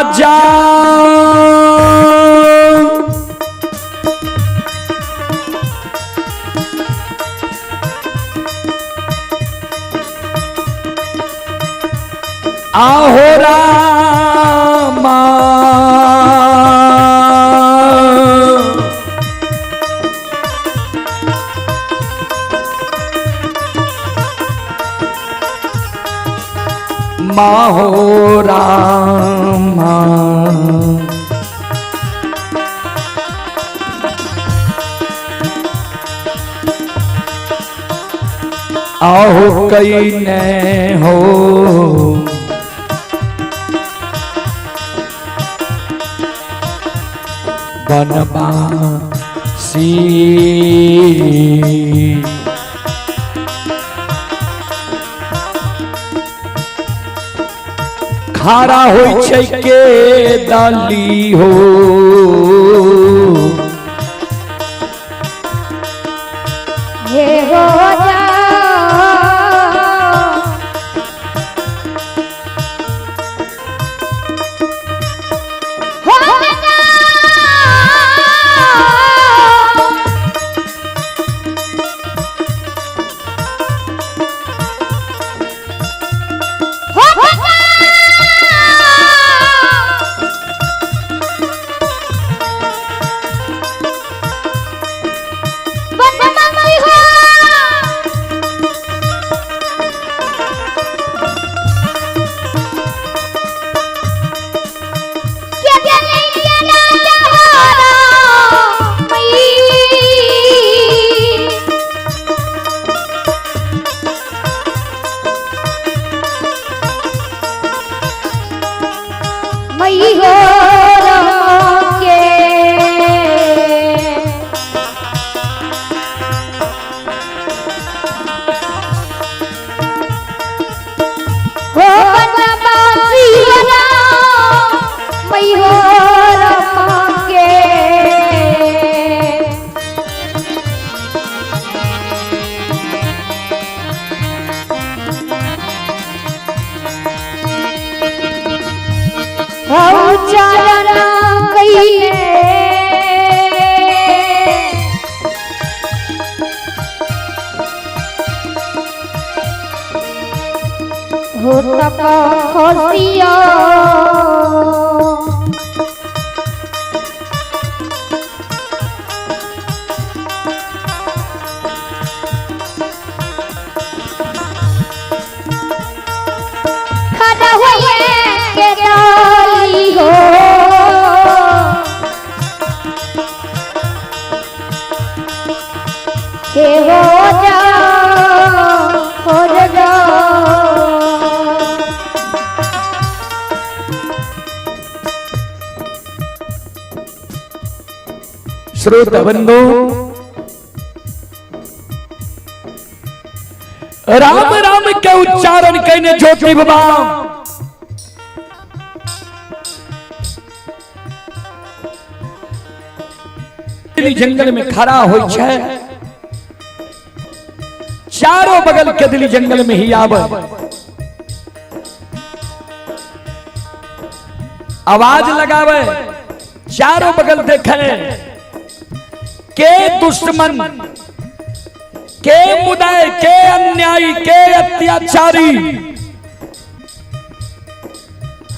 राजा आहो रामा माहो रामा आहो कई ने हो बनवासी। खारा होइ छै के डाली हो हे हो जा हो जा हो जा बनवासी हो क्या क्या नहीं राजा हो मई मई हो राम के हो बनवासी राम मई हो राम के हौ चरण कइले हो तप खसिया खड़ा होए के डाली हो के हो जा हो जा श्रोता बंधु राम राम के उच्चारण कने ज्योति बाबा जंगल में खड़ा होय छै, चारों बगल के दिली जंगल में ही आवे आवाज लगावे, चारों बगल देखे के दुश्मन के मुदय के अन्यायी के अत्याचारी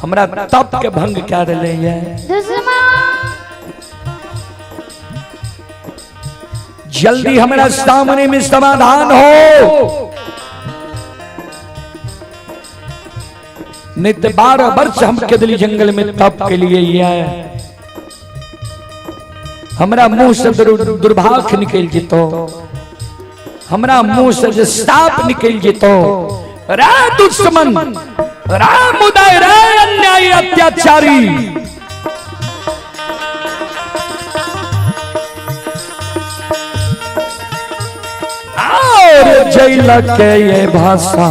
हमरा तप के भंग क्या रहे है। दुश्मन जल्दी हमरा सामने में समाधान हो, नहीं तो 12 वर्ष हम केदली जंगल में तप के लिए ही आए, हमरा मुंह से दुर्भाग्य निकल जितो, हमरा मुंह से जे साप निकल जितो। रे दुश्मन, रे मुदय, रे अन्यायी अत्याचारी, और जैल के ये भाषा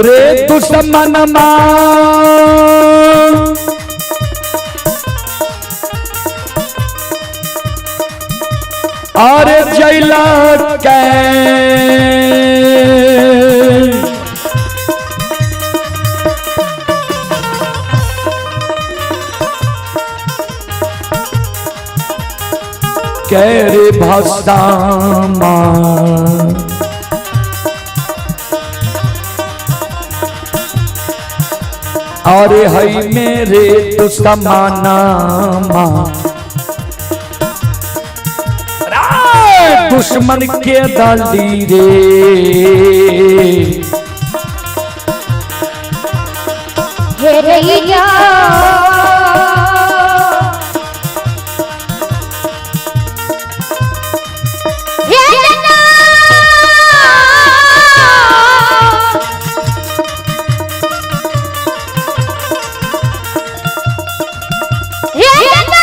रे दुश्मन मां के कैरे भसामा और हई मेरे दुश्मना दुश्मन के दली रे हे रैया हे जना हे जना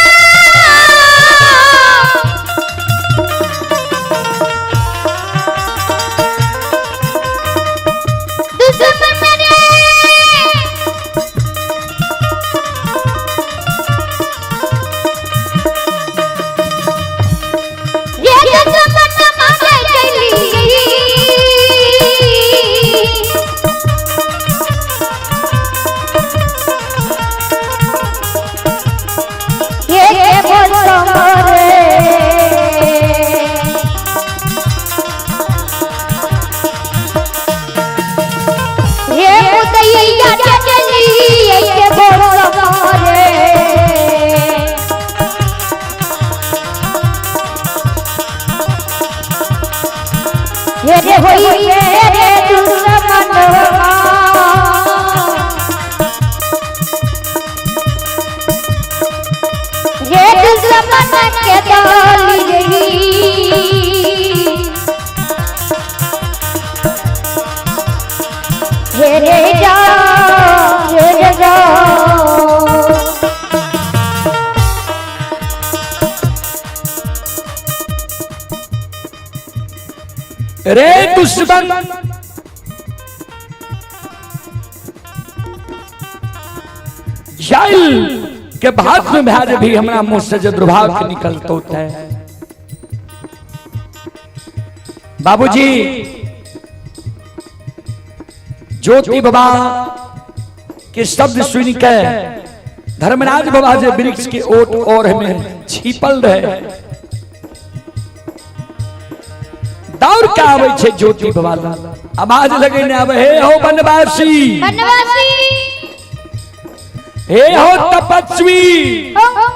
दुश्मन मेरे ये दुश्मन मारे चली ये बोल रे हे मुदैया चली ये बोल रे हे रे होई रे दुश्मनवा हे दुश्मन के डाली रही हे रे जा हे रे जा रे दुश्मन जाइल के भात में भैज भी हमरा मुंह से जे दुर्भाग्य निकलतो है। बाबूजी ज्योति बाबा के शब्द सुन के धर्मराज बाबा जे वृक्ष के ओट और में छिपल रहे दौड़ के आवे छे ज्योति बाबा लग। आवाज लगे ने आवे हे हो बनवासी बनवासी हे हो तपस्वी हो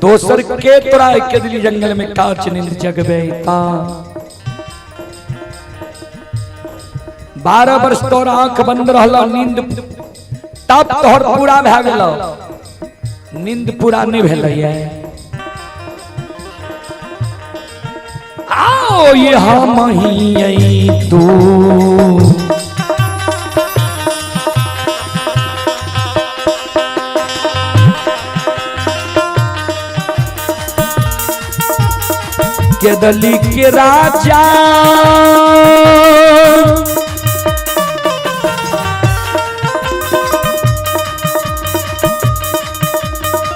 दोसर के तोरा के दिली जंगल में कांच नींद जगबे ता 12 वर्ष तोर आंख बंद रहल नींद तब तोहर पूरा भए गेल नींद पूरा नहीं भेलैया। आओ ये हम ही तू केदली के राजा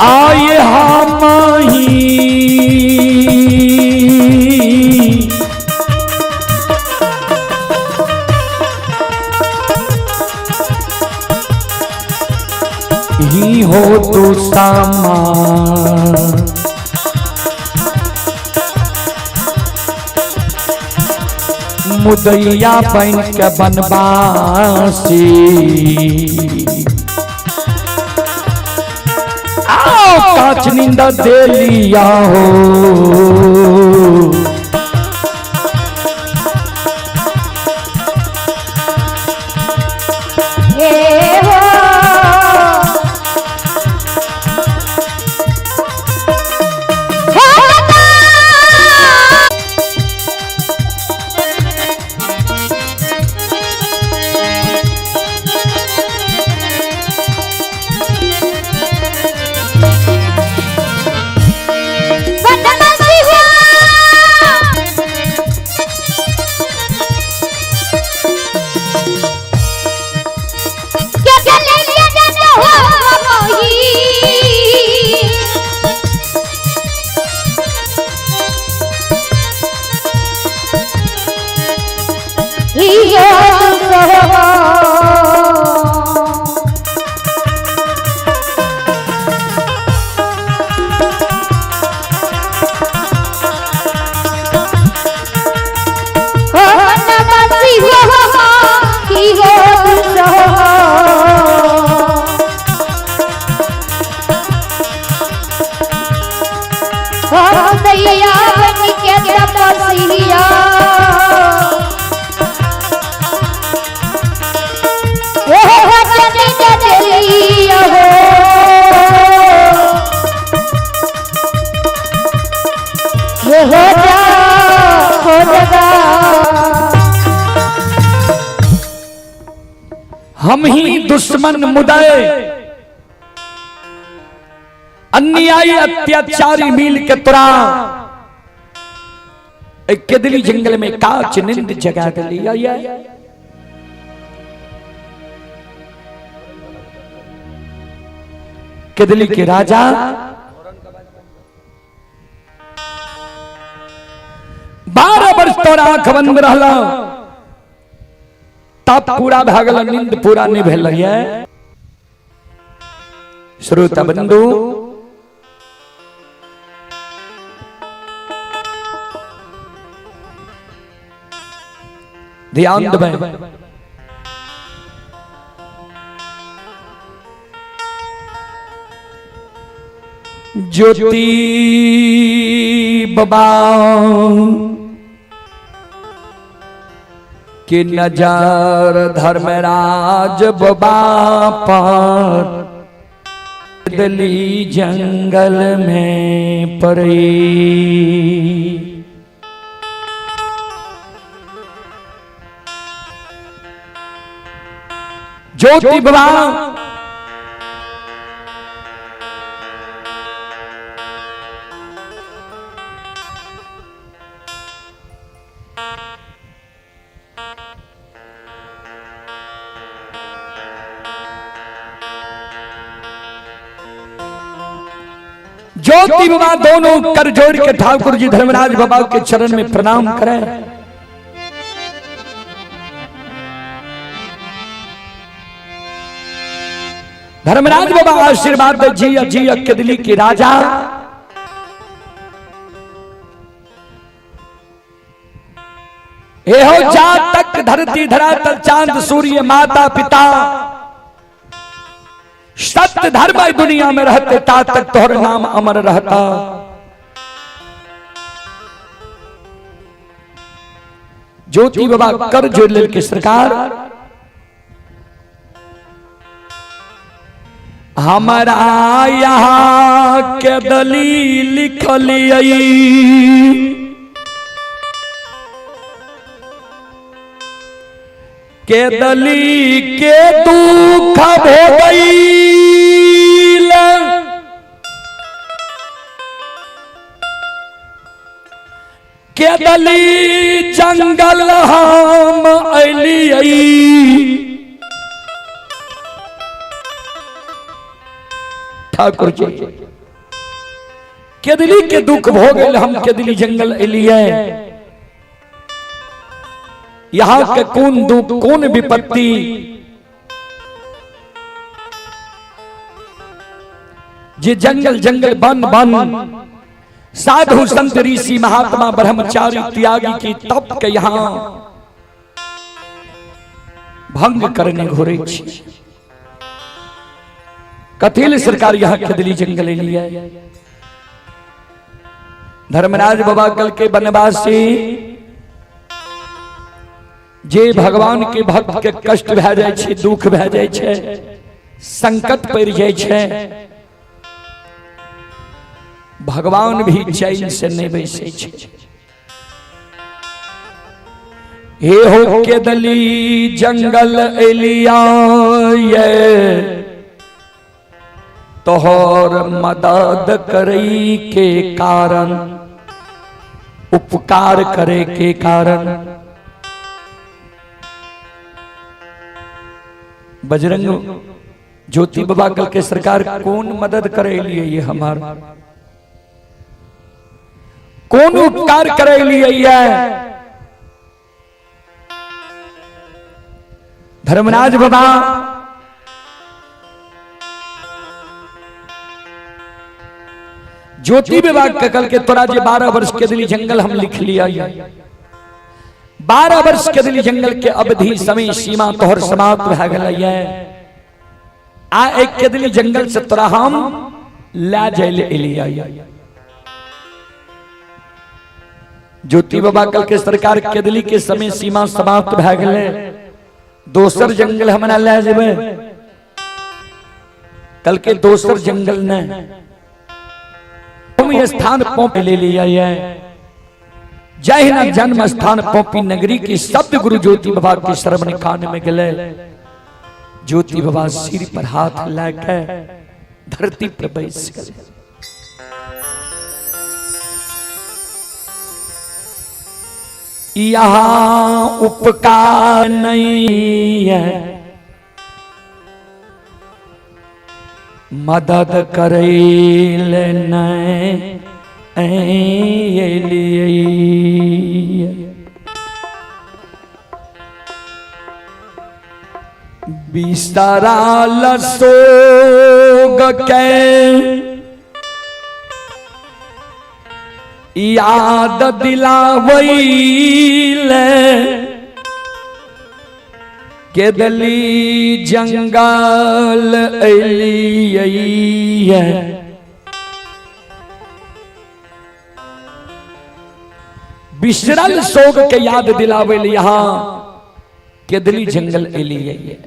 आए हम ही ही हो तो सामा मुदैया बन के बनवासी आओ कांच नींद दे लिया हो हे हो हे दादा। बनवासी हो। हम ही दुश्मन मुदय अन्यायी अत्याचारी मिल के तोरा एक केदली जंगल में काच निंद जगा दिलिया ये। केदली के राजा 12 वर्ष तोरा आंख बंद रहला, तब पूरा भए गेल, नींद पूरा नहीं भेल। श्रोता बंधु, ध्यान देबै। ज्योति बाबा के नजर धर्मराज बाबा पर दली जंगल में पड़ी। ज्योति बाबा ज्योति बाबा दोनों कर जोड़ के ठाकुर जी धर्मराज बाबा के चरण में प्रणाम करें। धर्मराज बाबा आशीर्वाद दे जिया जिया केदली के राजा। हे हो जा तक धरती धरातल चांद सूर्य माता पिता सत्य धर्म दुनिया में रहते ता तक तोहर नाम अमर रहता। ज्योति बाबा कर जोड़ लेल के सरकार हमारा यहाँ के दली लिखलियै के दली के दुख भोगैल के दली जंगल हम अलियै। ठाकुर जी केदली के दुख भो गेल, हम केदली जंगल एलियै। यहाँ के कौन दुख कौन विपत्ति जे जंगल जंगल बन बन साधु संत ऋषि महात्मा ब्रह्मचारी त्यागी की तप के यहाँ भंग करने घुरे छी। कथिल सरकार यहाँ खेदली जंगल लिया। धर्मराज बाबा कल के बनवासी जे भगवान के भक्त के कष्ट भए जाय छै, दुख भए जाय छै, संकट पड़ जाय छै, भगवान भी चैन से नहीं बैसे छै। हे हो केदली जंगल एलिया ये तोहर मदद करई के कारण, उपकार करे के कारण। बजरंग ज्योति बाबा कल के सरकार कौन मदद करे लिए ये हमार, कौन उपकार करे लिए ये? धर्मराज बाबा ज्योति विभाग के कल के तोरा जे 12 वर्ष के दिली जंगल हम लिख लिया। 12 वर्ष के दिली जंगल के अवधि समय सीमा तोहर समाप्त भए गेल। आ एक के दिली जंगल से तोरा हम ला जाइले एलिया। ज्योति बाबा कल के सरकार केदली के समय सीमा समाप्त भए गेलै, दोसर जंगल हमरा लए जेबै? कल के दोसर जंगल ने हम स्थान पौंप ले लिया। जहिना जन्म स्थान पौपी नगरी की शब्द गुरु ज्योति बाबा के श्रवण कान में गेलै, ज्योति बाबा सिर पर हाथ लए के धरती पर बैस गेल। यहाँ उपकार नहीं है, मदद करैल नहीं एलियै। बिसराल सोग के याद दिलावैल, केदली जंगल एलियै। बिसरल शोक के याद दिलावे यहाँ केदली जंगल एलियै।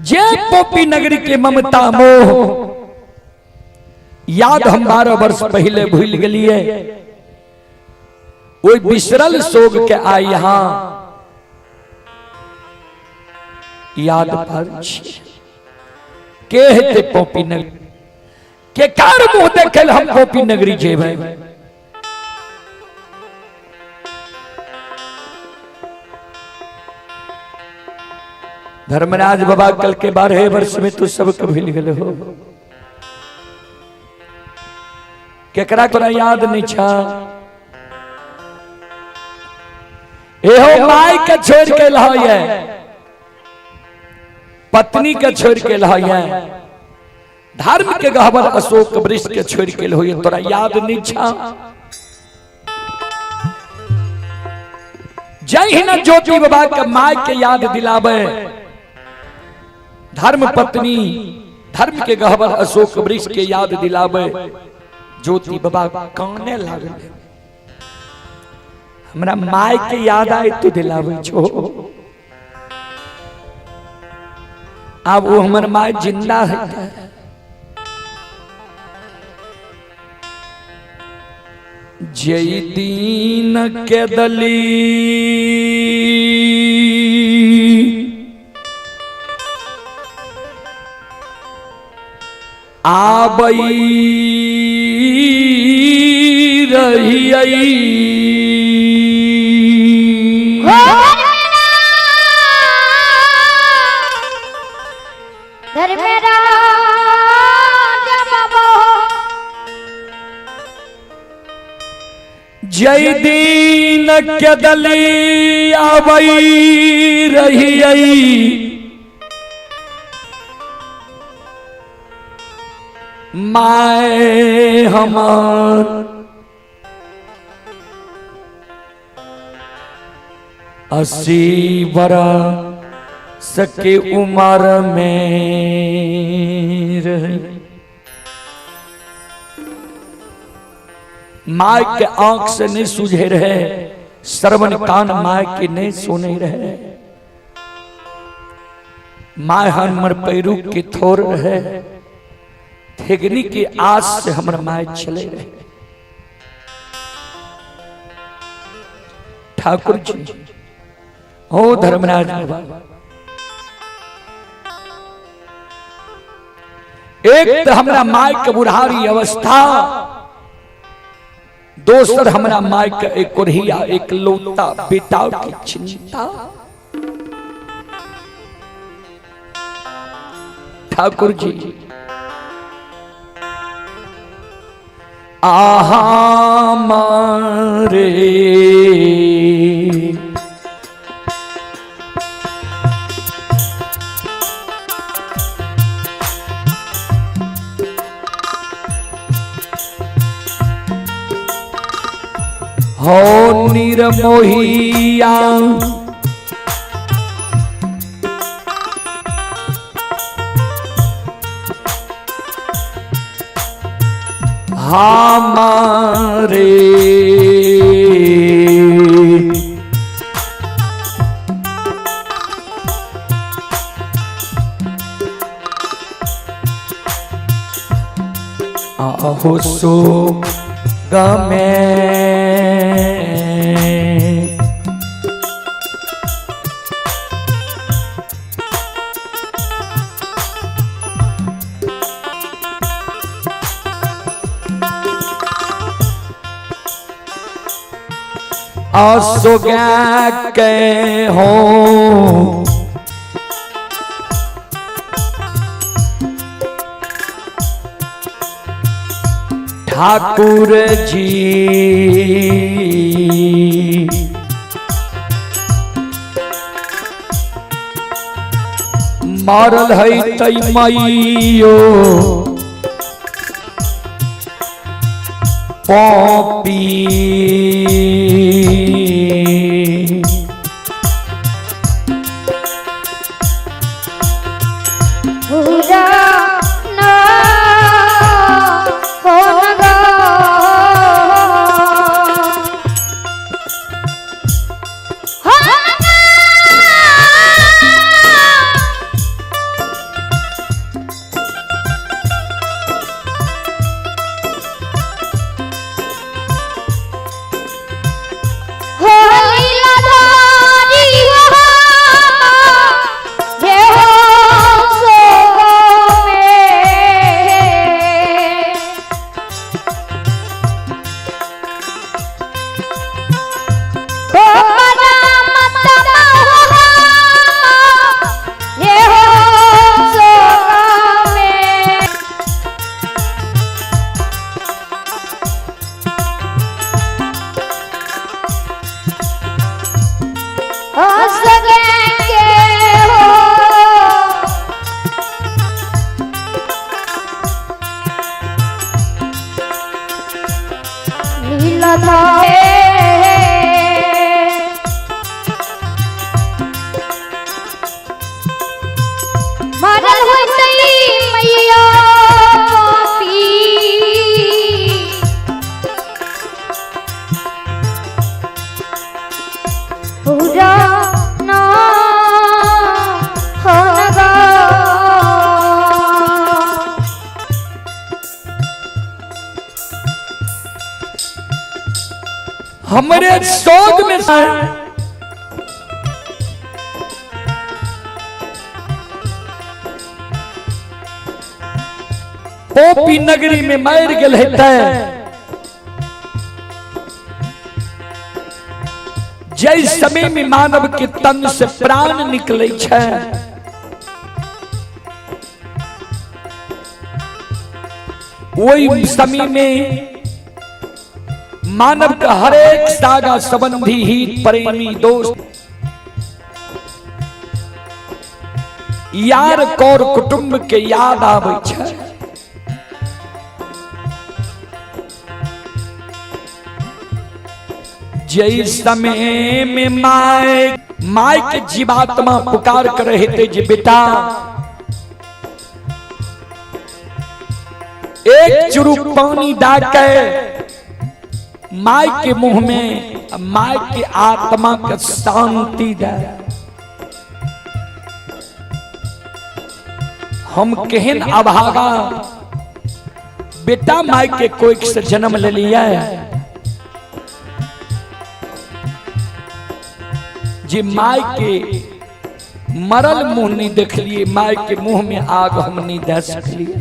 जे पोपी नगरी के ममता मोह याद हम 12 वर्ष पहले भूल गेलिए, ओहि बिसरल शोक के आइ यहाँ याद पर के हेतै पोपी नगरी के कार मुंह देखल हम पोपी नगरी जेबै। धर्मराज बाबा कल के 12 वर्ष में तू सबके भूल गेल हो, केकरा तोरा याद नहीं छा? एहो माय के छोड़ के लहये, पत्नी के छोड़ के लहये, धर्म के गहबर अशोक वृक्ष के छोड़ के लहये, तोरा याद नहीं छा? जहिना ज्योति बाबा के my के याद दिलावे, धर्म पत्नी धर्म के गहबर अशोक वृक्ष के याद दिलावे, ज्योति बाबा काने लागल, हमरा my के याद आए तो दिलावे छो। अब वो हमर my जिंदा है। जय दीन के दली आबई रहियई, जय दीन के दली आबई रहियई, my हमार 80 बरस के उम्र में रही। My के आंख से नहीं सूझे रहे, श्रवण कान my के नहीं सुने रहे, my हमर पैरू के थोर रहे, ठेगनी की आस से हमर my चले रहे। ठाकुर जी हो धर्मराज बाबा, एक तो हमरा my के बुढ़ारी अवस्था, दोसर हमरा my के एक कोढ़िया एक लौता बेटा की चिंता। ठाकुर जी आहा मारे हो निरमोहिया हमारे आहो सो गमे असोगा के हो ठाकुर जी। मरल है तई मैयो पॉपी। पूरा ना होगा। मरल होतई मैया पापी। पूरा ना होगा। हमरे शोक में पोपी नगरी में मर गेल हेतै। जै समय में मानव के तन से प्राण निकले छै, वही समय में मानव का हरेक सागा संबंधी हित प्रेमी दोस्त यार कौर कुटुंब के याद आबै छै। जै समय में my my के जीवात्मा पुकार कर हेतै जे बेटा एक चुरू पानी दा के my के मुंह में my के आत्मा के शांति दे। हम केहन अभागा बेटा my के कोख से जन्म ले लिया जे my के मरल मुंह नहीं देख लिए, my के मुंह में आग हम नहीं दे सकलिए।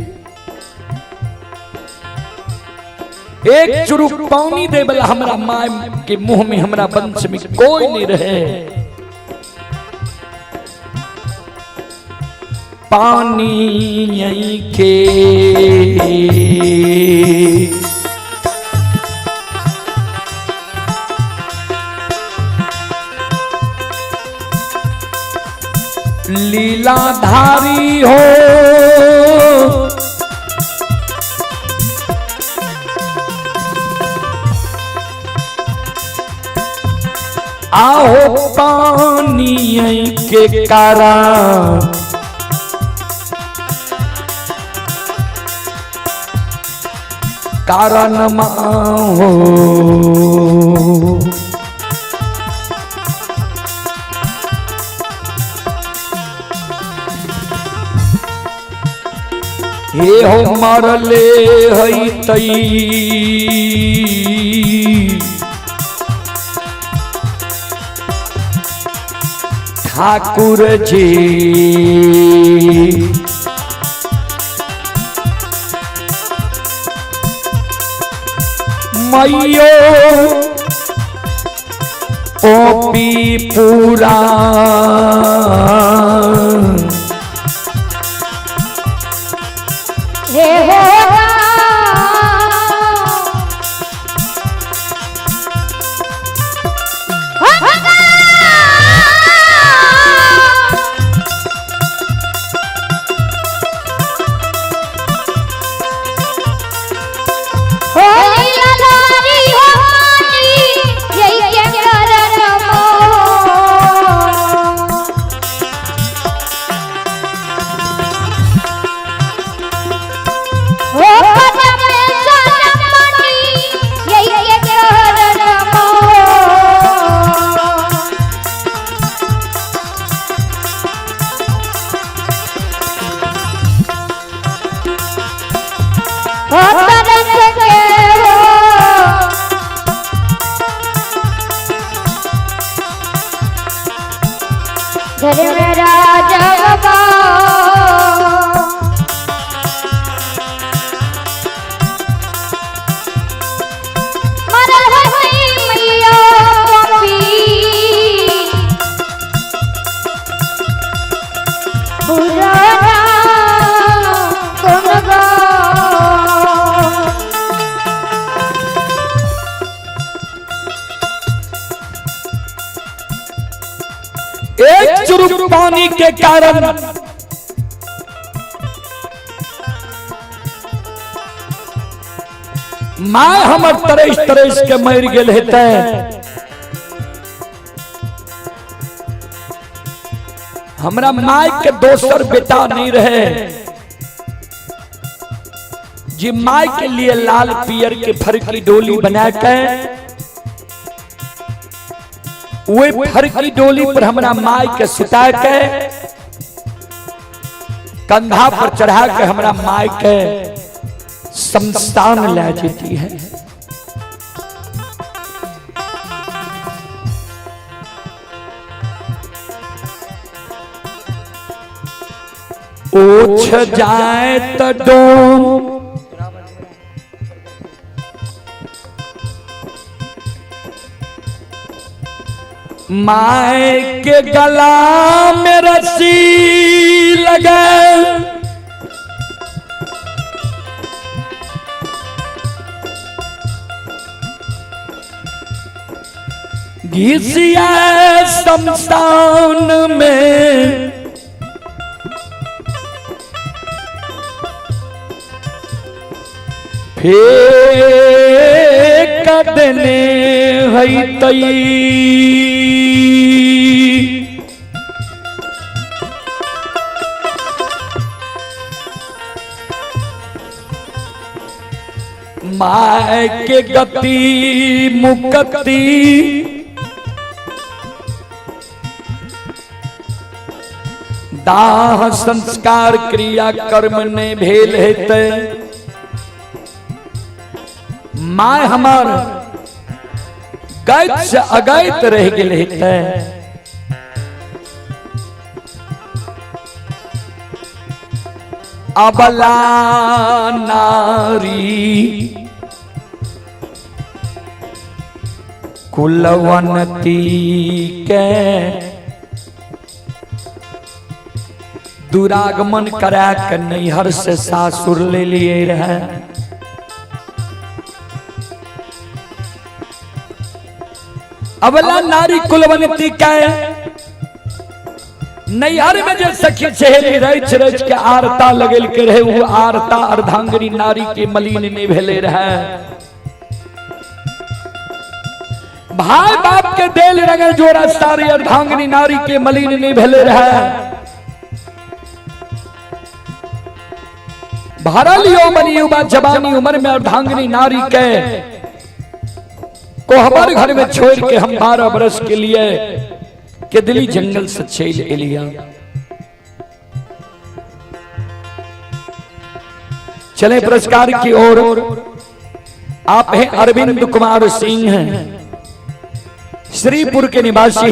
एक चुरू पानी दे वाला हमरा my के मुंह में हमरा वंश में कोई नहीं रहे। पानी यही के लीलाधारी हो आओ पानी के कारण कारण हो। हे हो मरले हई तई ठाकुर जी। मैयो कॉपी पूरा हे हो एक चुरुक पानी के कारण माय हमर तरस तरस के मर गेल हेतै। हमरा माय के दोसर बेटा नहीं रहे जे माय के लिए लाल पियर के फरकी डोली बना के ओहि फरकी डोली पर हमरा माय के सुता के कंधा पर चढ़ा के हमरा माय के शमशान ले जेती है। ओछ जाए त डोम माय के गला में रस्सी लगे, घिसिया शमशान में फेंक देने है तई। My के गति मुक्ति दाह संस्कार क्रिया कर्म ने भेल हेतै। My हमर गैत से अगैत रह गेल हेतै। अबला नारी कुलवंती के दुरागमन करा के नैहर से सासुर ले लिए रहे। अबला नारी कुलवंती के नैहर में जे सखी सहेली रच रच के आरता लगेल के रहे, वो आरता अर्धांगिनी नारी के मलिन नहीं भेले रहे। भाई बाप के देल रंगल जोड़ा सारी अर्धांगिनी नारी के मलिन नहीं भेले रहे। भरल यौवन युवा जवानी उम्र में अर्धांगिनी नारी के कोहबर घर में छोड़ के हम 12 बरस के लिए के दिल्ली जंगल से चल एलिया। चले पुरस्कार की ओर। आप हैं अरविंद कुमार सिंह हैं, श्रीपुर के निवासी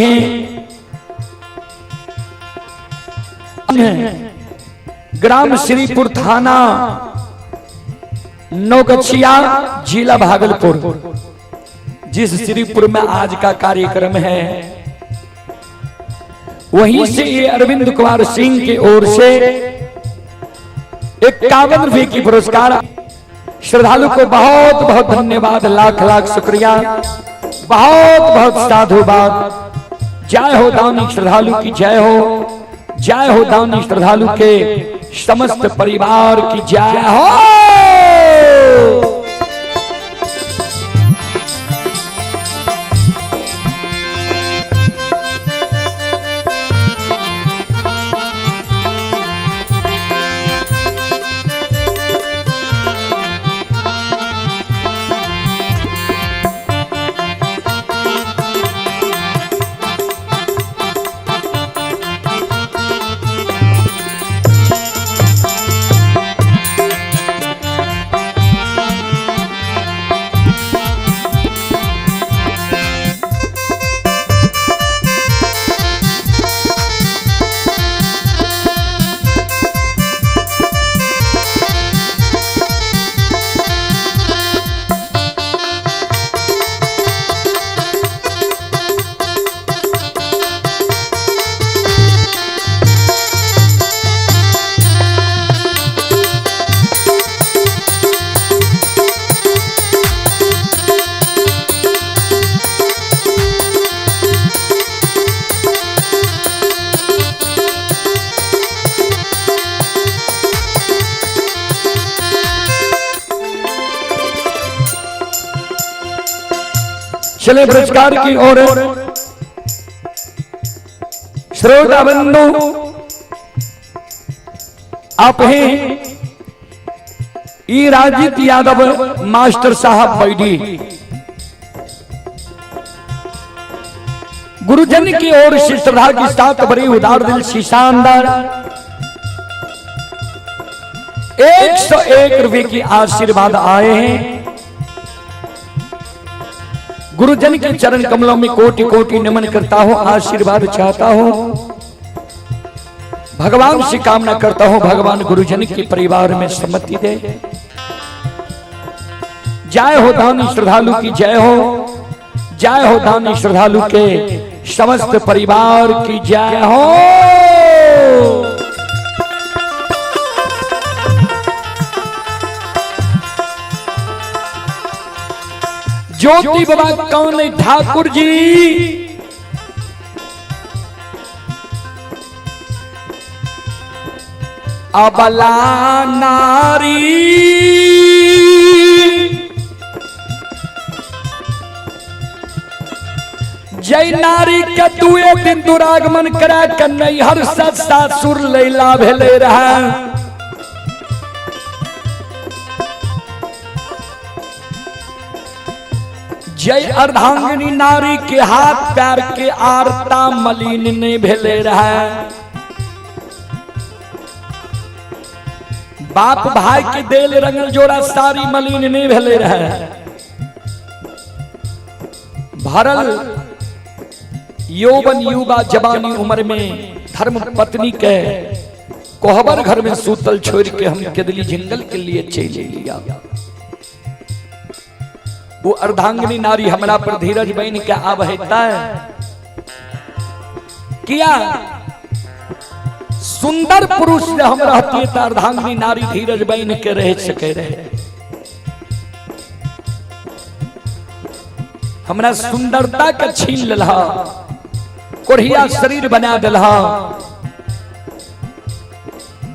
हैं, ग्राम श्रीपुर, थाना नौगछिया, जिला भागलपुर। जिस श्रीपुर में आज का कार्यक्रम है, वहीं से ये अरविंद कुमार सिंह की ओर से 51 रुपए की पुरस्कार। श्रद्धालु को बहुत बहुत धन्यवाद, लाख लाख शुक्रिया, बहुत बहुत साधुवाद। जय हो दानी श्रद्धालु की जय हो, जय हो दानी श्रद्धालु के समस्त परिवार की जय हो। चले पुरस्कार की ओर। श्रोता बंधु, आप हैं ई राजित यादव मास्टर साहब बैठी गुरुजन की ओर से श्रद्धा के साथ बड़ी उदार दिल शीशानदार 101 रुपए की आशीर्वाद आए हैं। गुरुजन के चरण कमलों में कोटि कोटि नमन करता हूं, आशीर्वाद चाहता हूं, भगवान से कामना करता हूं, भगवान गुरुजन के परिवार में सम्मति दे। जय हो दानी श्रद्धालु की जय हो, जय हो दानी श्रद्धालु के समस्त परिवार की जय हो। ज्योति बाबा कौन है ठाकुर जी? अबला नारी जय नारी के दुए दिन दुरागमन करा के नैहर सासुर लैला भेले रहा। जय अर्धांगिनी नारी के हाथ पैर के आरता मलिन नहीं भेले रहा। बाप भाई के देल रंगल जोड़ा सारी मलिन नहीं भेले रहे। भरल यौवन युवा जवानी उम्र में धर्म पत्नी के कोहबर घर में सूतल छोड़ के हम केदली जंगल के लिए चले लिया। वो अर्धांगिनी नारी हमरा पर धीरज बन के आब हेता किया। सुंदर पुरुष से हम रहती तो अर्धांगिनी नारी धीरज बन के रह सके रहे। हमरा सुंदरता के छीन ललहा, कोढ़िया शरीर बना दिलहा,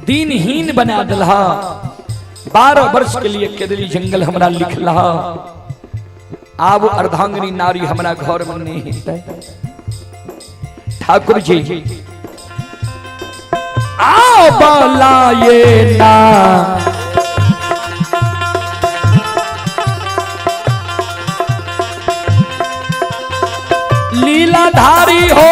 दीनहीन बना दिलहा। 12 वर्ष के लिए केदली जंगल हमरा लिखलहा। आब अर्धांगिनी नारी हमरा घर में नहीं हेतै। ठाकुर जी आओ बलाए ना लीलाधारी हो,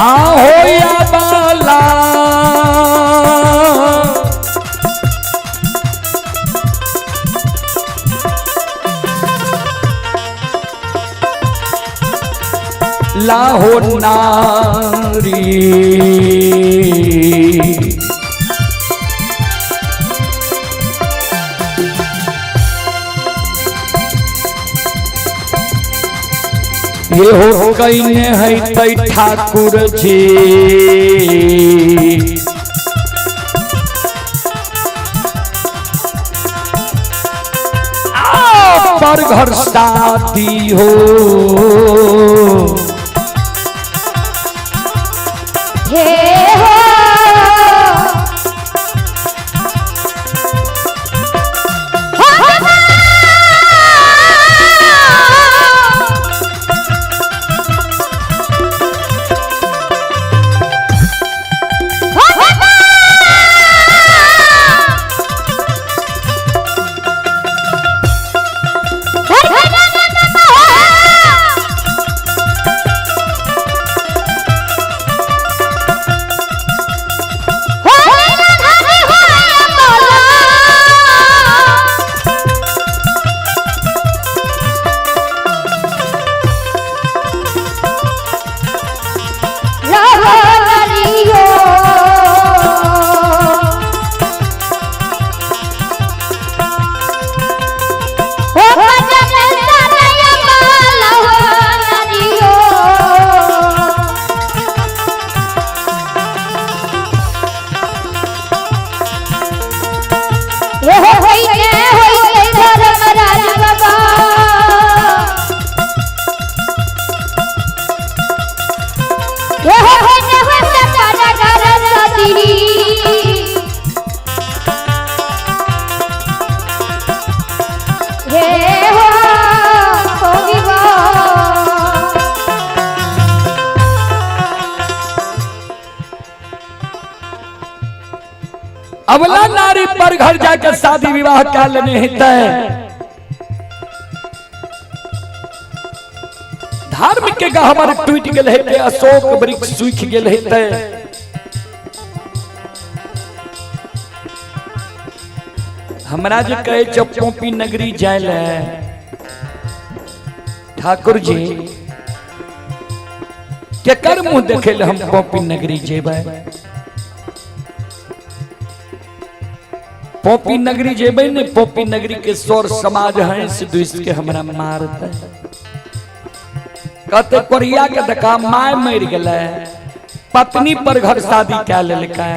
आहो या बाला लाहो नारी। ये हो कईने है तै ठाकुर जी। आ, पर घर शादी हो। हे हो अबला नारी पर घर जाकर शादी विवाह का लेने हेतै। धर्म के गहबर टूट गेल हेतै, अशोक वृक्ष सूखि गेल हेतै। हमरा जे कहै छै पोपी नगरी जाय ले ठाकुर जी केकर मुंह देखे ले हम पोपी नगरी जेबै? पोपी नगरी जेबै ने, पोपी नगरी के सौर समाज हंस दुस के हमरा मारतै। कहते कोरिया के देखा my मर गेलै, पत्नी पर घर शादी कै लेलकै,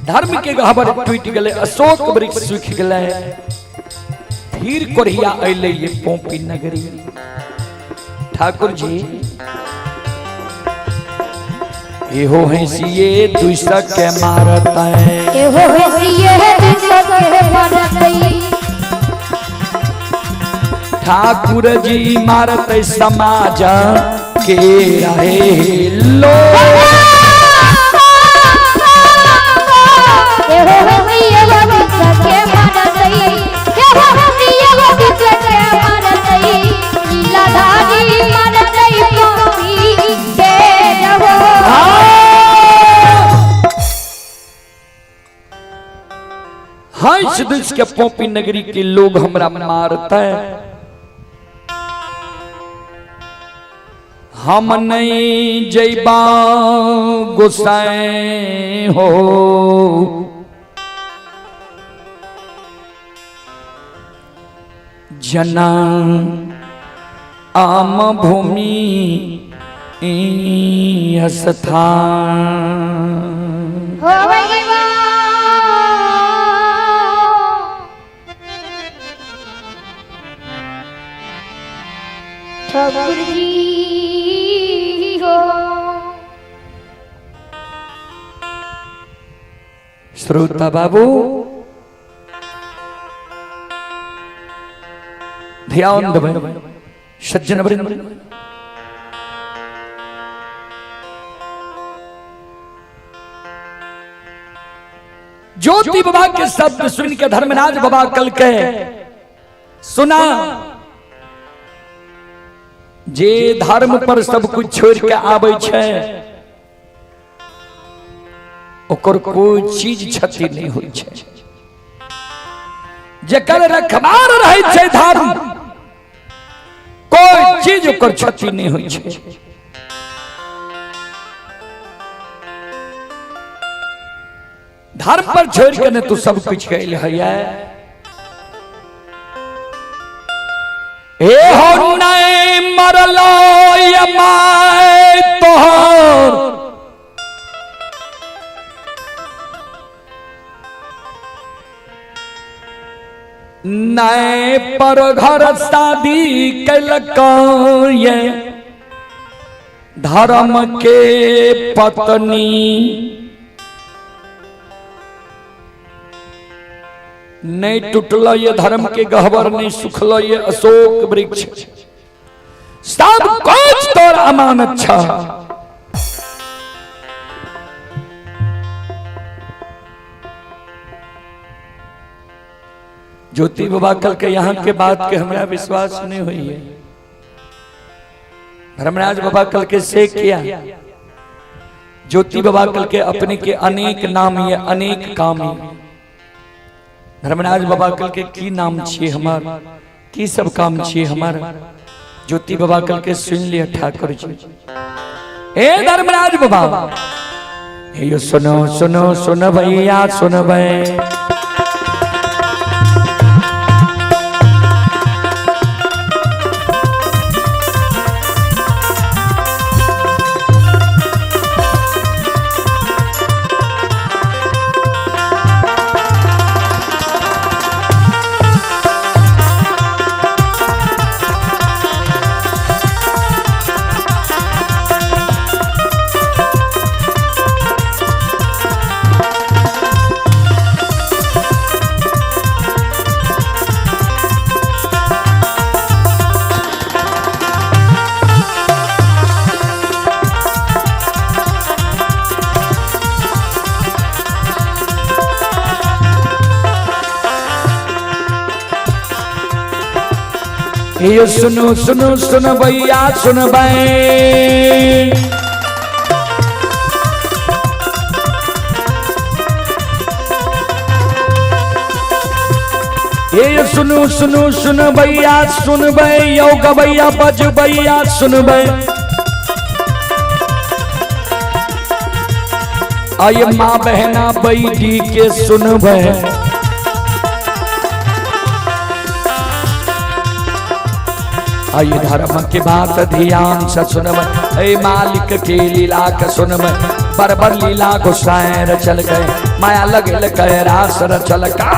धर्म के गहबर टूट गेलै, अशोक वृक्ष सूखि गेलै, फिर कोरिया अयलै ये पोपी नगरी। ठाकुर जी एहो हंसिए दुस के मारतै, एहो हंसिए दुस के मारतै। ठाकुर जी मारतै समाज के रहे लो। एहो हंसिए दुस के मारतै, एहो हंसिए दुस के मारतै, लीलाधारी मारतै पोपी के रहो। हंस दुस के पोपी नगरी के लोग हमरा मारते, हम नहीं जैबा गोसाई हो। जना आम भूमि स्थान। हो भगवान। ठाकुर जी हो। श्रोता बाबू ध्यान देबै, सज्जन वृंद, ज्योति बाबा के शब्द सुन के धर्मराज बाबा कल के सुना, जे धर्म पर सब कुछ छोड़ के आबै छै ओकर कोई चीज क्षति नहीं होइ छै। जकर रखवार रहै छै धर्म, कोई चीज ओकर क्षति नहीं होइ छै। धर्म पर छोड़ के ने तू सब कुछ कैल है। ए हो नहीं मरलो ये my तोहर नए पर घर शादी कैलक ये धर्म के पत्नी नहीं टूटल ये धर्म के गहबर, नहीं सुखल ये अशोक वृक्ष, सब कुछ तोर अमानत छ। ज्योति बाबा कल के यहाँ के बात के हमरा विश्वास नहीं हुई है। धर्मराज बाबा कल के से किया ज्योति बाबा कल के अपने के अनेक नाम ये अनेक काम ये। धर्मराज बाबा कल के की नाम छिए हमार, की सब काम छिए हमार। ज्योति बाबा कल के सुन लिया ठाकुर जी। हे धर्मराज बाबा हे सुनो सुनो सुन भैया सुन भैया। ये सुनो सुनो सुन भैया सुन भाई। ये सुनो सुनो सुन भैया सुन भाई, यो गवैया बज भैया सुन भाई। आये माँ बहना बैठी के सुन भाई। आई धर्म के बात ध्यान से सुनब, ऐ मालिक के लीला के सुनब। बरबर लीला गोसाई चल गए, माया लगल के रास चल का।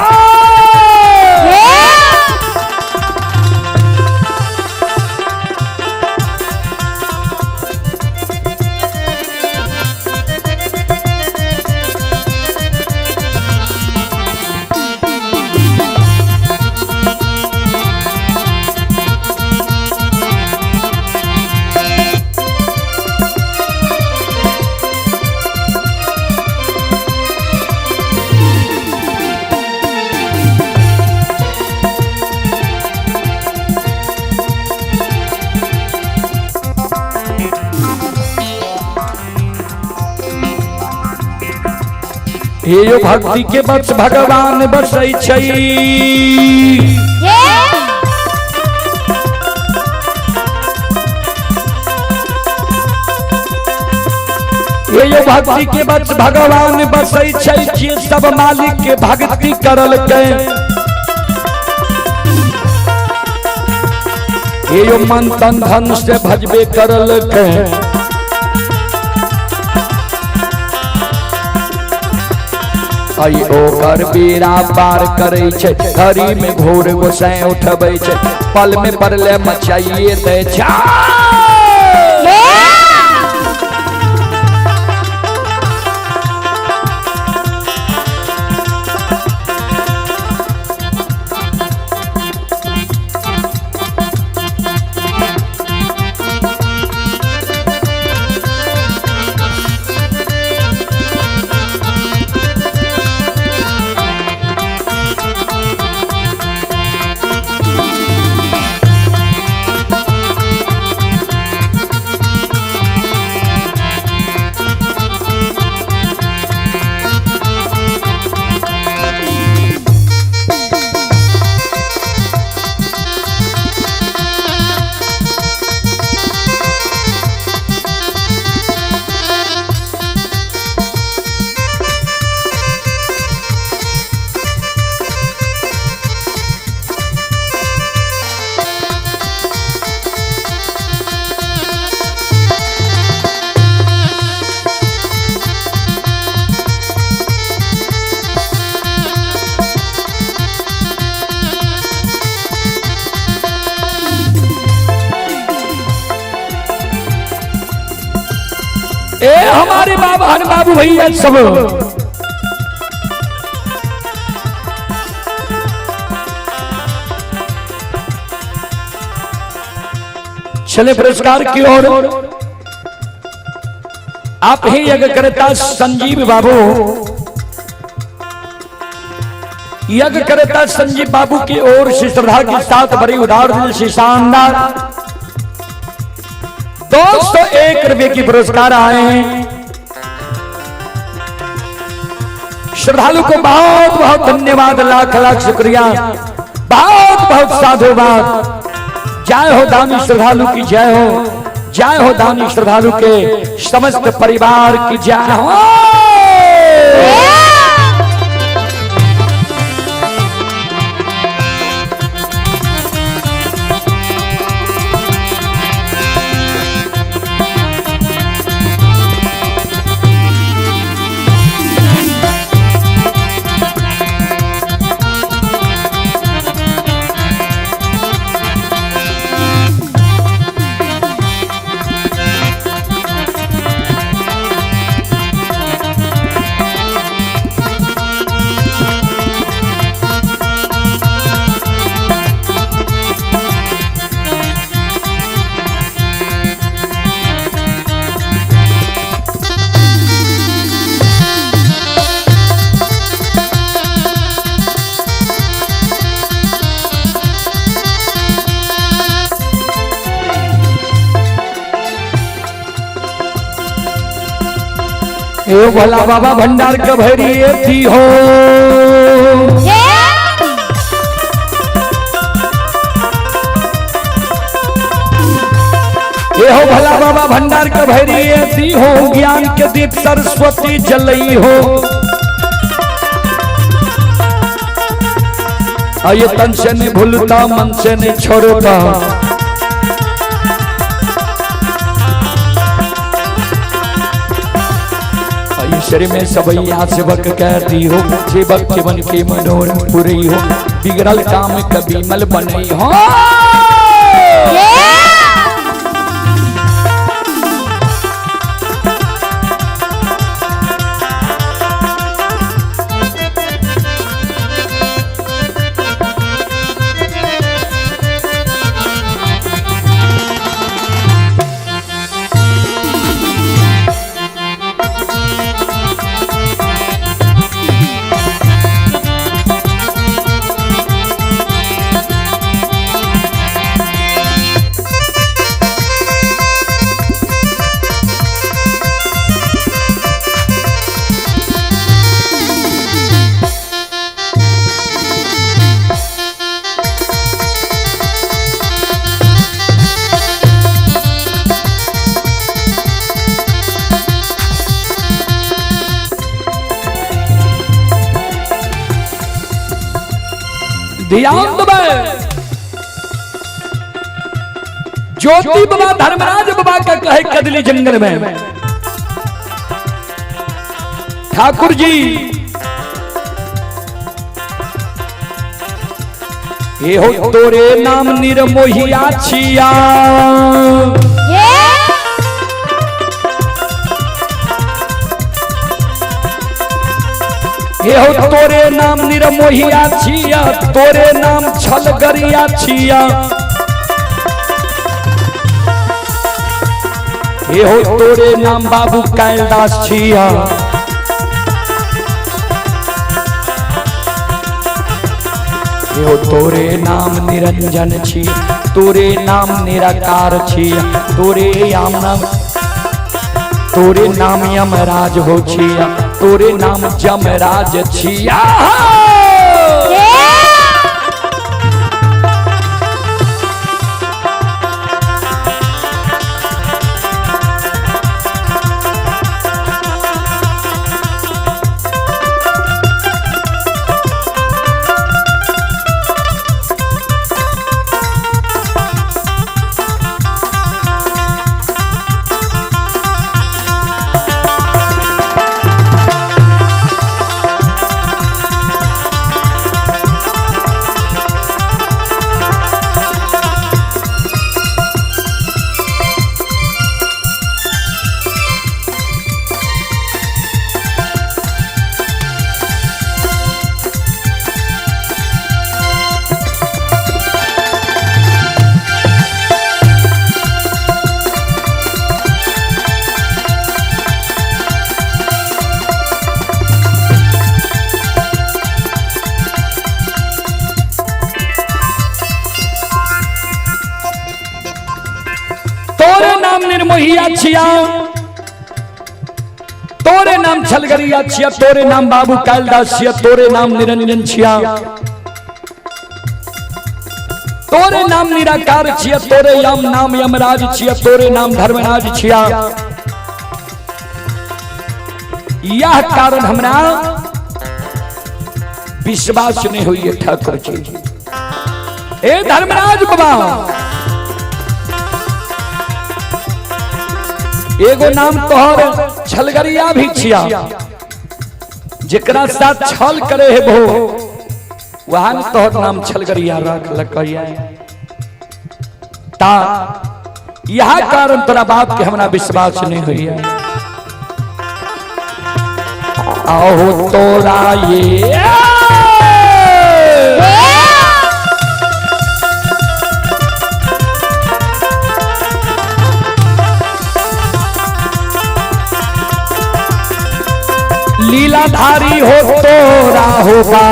ये भक्ति के बस भगवान बसै छै। ये भक्ति के बस भगवान बसै छै, जे सब मालिक के भक्ति करल के। ये मन तन धन से भजबे करल के। आई ओकर बेड़ा पार करै छै, घड़ी में घोर गोसाई उठबै छै, पल में परले मचाइए दै छै। ए हमारे बाबा हर बाबू भैया सब चले पुरस्कार की ओर। आप ही यज्ञकर्ता संजीव बाबू, यज्ञकर्ता संजीव बाबू की ओर से श्रद्धा के साथ बड़ी उदार दिल से शानदार 201 रुपए की पुरस्कार आए हैं। श्रद्धालु को बहुत बहुत धन्यवाद, लाख लाख शुक्रिया, बहुत बहुत साधुवाद। जय हो दानी श्रद्धालु की जय हो, जय हो दानी श्रद्धालु के समस्त परिवार की जय हो। ए भोला बाबा भंडार के भैरी थी हो, ए हो भोला बाबा भंडार के भैरी थी हो, ज्ञान के दीप सरस्वती जलई हो। ये तन से नहीं भूलता, मन से नहीं छोड़ता, ईश्वर में सबैया सेवक कहती हो, सेवक जीवन के मनोरथ पुरई हो, बिगड़ल काम कभी मल बनई हो। ध्यान दबे ज्योति बाबा धर्मराज बाबा का कहे कदली जंगल में ठाकुर जी ये हो तोरे नाम निर्मोहिया छिया, ये हो तोरे नाम निर्मोहिया छिया, तोरे नाम छलगरिया छिया, ये हो तोरे नाम बाबू कैलदास छिया, ये हो तोरे नाम निरंजन छिया, तोरे नाम निराकार छिया, तोरे नाम तोरे नाम यमराज हो छिया, तोरे नाम जमराज छिया। निर्मोहिया छिया, तोरे नाम छलगरिया छिया, तोरे नाम बाबू कालदास छिया, तोरे नाम निरंजन छिया, तोरे नाम निराकार छिया, तोरे यम नाम यमराज छिया, तोरे नाम धर्मराज छिया। यह कारण हमरा विश्वास नहीं हुई है ठाकुर जी। ए धर्मराज बाबा, एगो नाम तोहर छलगरिया भी छिया, जेकरा साथ छल करे है भो वहां तोहर नाम छलगरिया रख लकैया। ता यह कारण तोरा बाप के हमरा विश्वास नहीं हुई है। आओ तोरा ये लीलाधारी हो तोरा होगा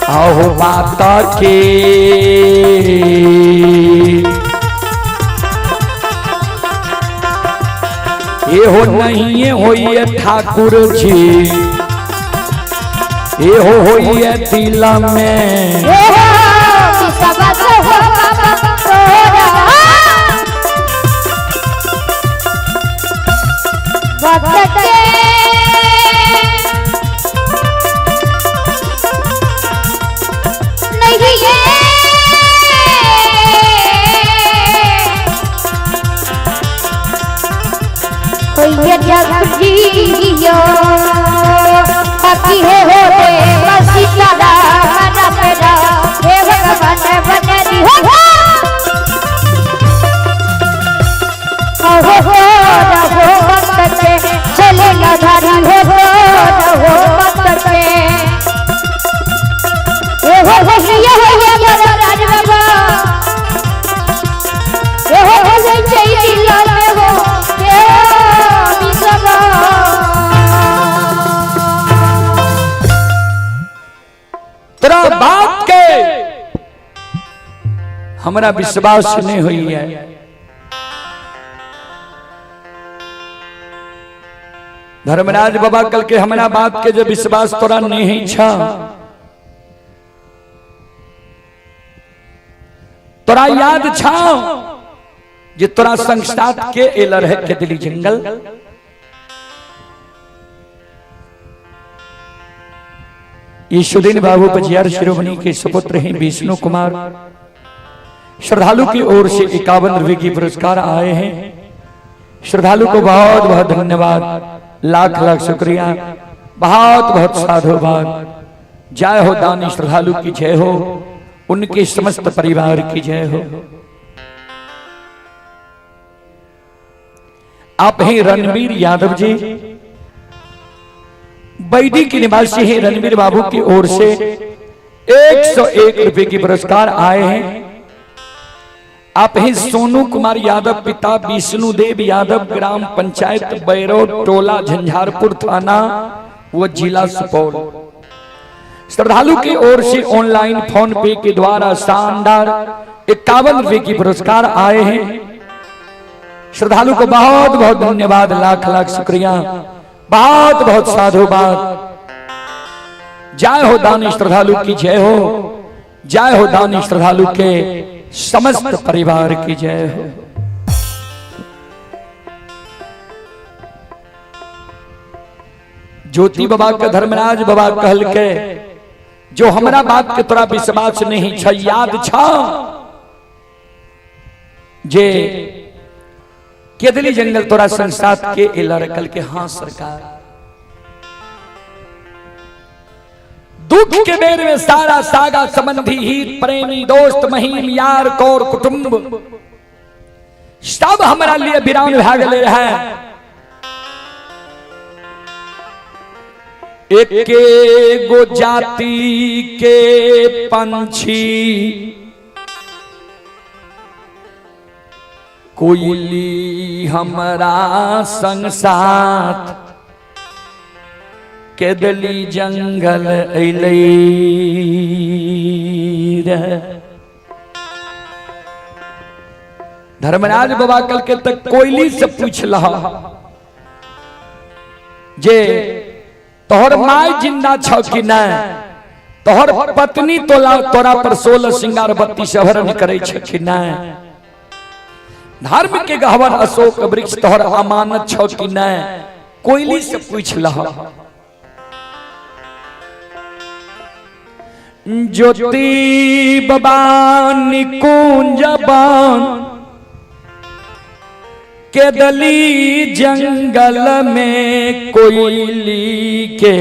आहो बात के ये हो नहीं होइए ठाकुर जी, ये हो होइए दिल में। तोरा बात के हमरा विश्वास नहीं हुई है। धर्मराज बाबा कल के हमरा बात के जो विश्वास तोरा नहीं छा, तोरा याद छा जे तोरा संग साथ के एल रहे केदली जंगल। यीशुदीन बाबू पजियार शिरोमणि के सुपुत्र हैं विष्णु कुमार। श्रद्धालु की ओर से 51 रुपए की पुरस्कार आए हैं। श्रद्धालु को बहुत बहुत धन्यवाद, लाख लाख शुक्रिया, बहुत बहुत साधुवाद। जय हो दानी श्रद्धालु की जय हो, उनके समस्त परिवार की जय हो। आप हैं रणवीर यादव जी, बैदी के निवासी हैं। रणवीर बाबू की ओर से 101 रुपए की पुरस्कार आए हैं। आप हैं सोनू कुमार यादव, पिता विष्णुदेव यादव, ग्राम पंचायत बैरो टोला, झंझारपुर थाना व जिला सुपौल। श्रद्धालु की ओर से ऑनलाइन फोन पे के द्वारा शानदार 51 रुपए की पुरस्कार आए हैं। श्रद्धालु को बहुत बहुत धन्यवाद, लाख लाख शुक्रिया, बहुत बहुत साधुवाद। जय हो दानी श्रद्धालु की जय हो, जय हो दानी श्रद्धालु के समस्त परिवार की जय हो। ज्योति बाबा के धर्मराज बाबा कहल के जो हमरा बात के तोरा विश्वास नहीं छ, याद छ जे केदली जंगल तोरा संसार के एलर कल के हाँ सरकार। दुख के बेर में सारा सागा संबंधी हित प्रेमी दोस्त महीम यार कौर कुटुंब सब हमरा लिए विराम भाग ले रहा है। एक गो जाति के पंछी कोयली हमरा संग साथ केदली जंगल अइलै रे। धर्मराज बाबा कल के तक कोयली से पूछ लह जे तोहर माय जिंदा छ कि नहीं, तोहर पत्नी तोला तोरा पर 16 श्रृंगार 32 आभरण करे छ कि नहीं, धर्म के गहवर अशोक वृक्ष तोहर अमानत छ कि नहीं, कोयली से पूछ लह। ज्योति बाबा निकुंज बन केदली जंगल में कोयली के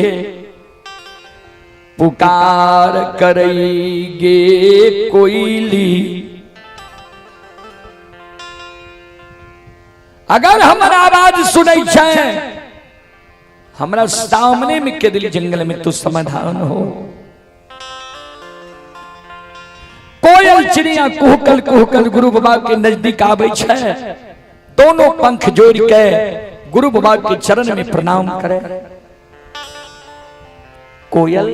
पुकार करेगे कोयली। अगर हमर आवाज सुनै छै, हमरा सामने में केदली जंगल में तू समाधान हो। कोयल चिड़िया कुहकल कुहकल गुरु बाबा के नजदीक आबै छै, दोनों पंख जोड़ के गुरु बाबा के चरण में प्रणाम करे। कोयल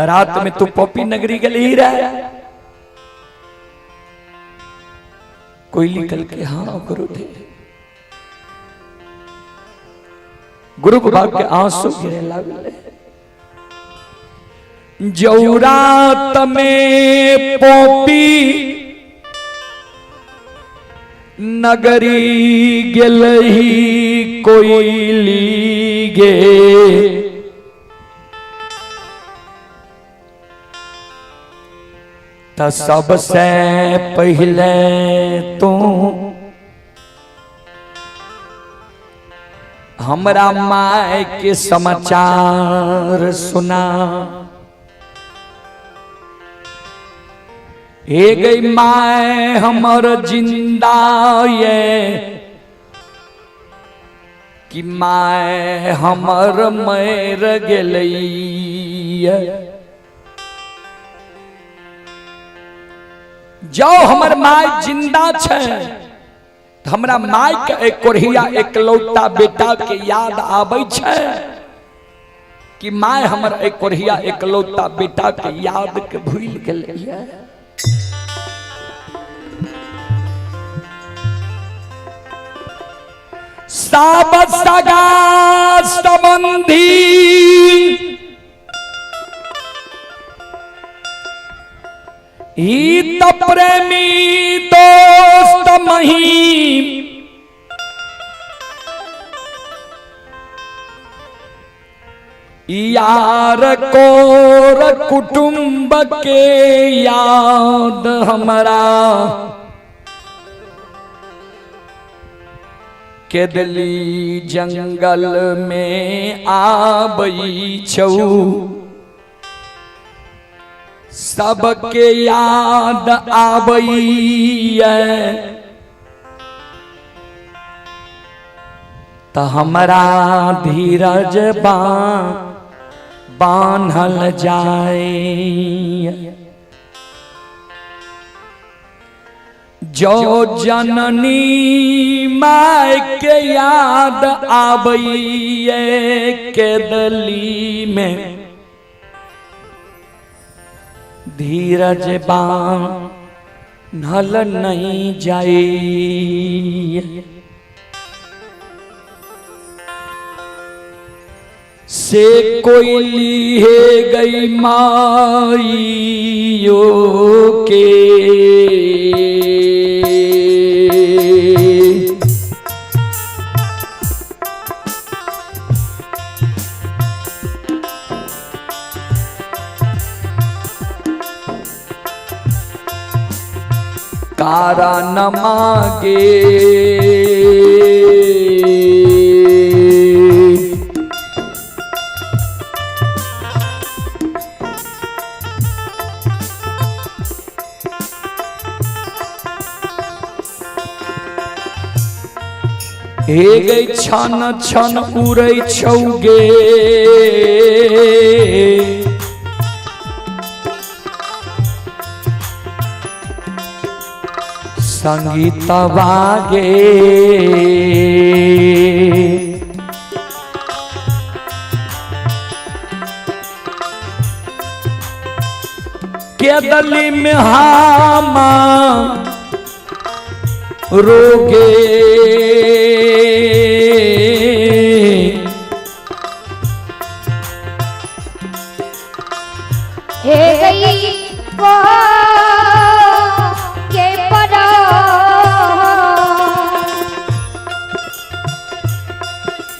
रात में तू पॉपी नगरी गली रहे। कोयली कल के हाँ गुरुदेव। गुरु बाबा के आंसू गिरे लगले। जौरात में पोपी नगरी गेलही कोयली गे, त सबसे पहले तू हमरा my के समाचार सुना। हे गई my हमर जिंदा ये कि my हमर मर गेलैया। जो हमर my जिंदा छै, हमरा my के एक कोढ़िया एकलौता बेटा के याद आबै छै कि my हमर एक कोढ़िया एकलौता बेटा के याद के भूल गेलैया। सब सगा संबंधी हित प्रेमी दोस्त महीम यार कोर कुटुंब के याद हमरा केदली जंगल में आबई छौ, सबके याद आबैया त हमरा धीरज बान्हल जाय। जो जननी my के याद आबैया केदली में धीरज बान्हल नहीं जाय। से कोयली है गई माइयो के, कारण मागे हे गई छन छन उड़ै छौगे, संगीत बागे के दली में हामा रोगे। हे गई को के परा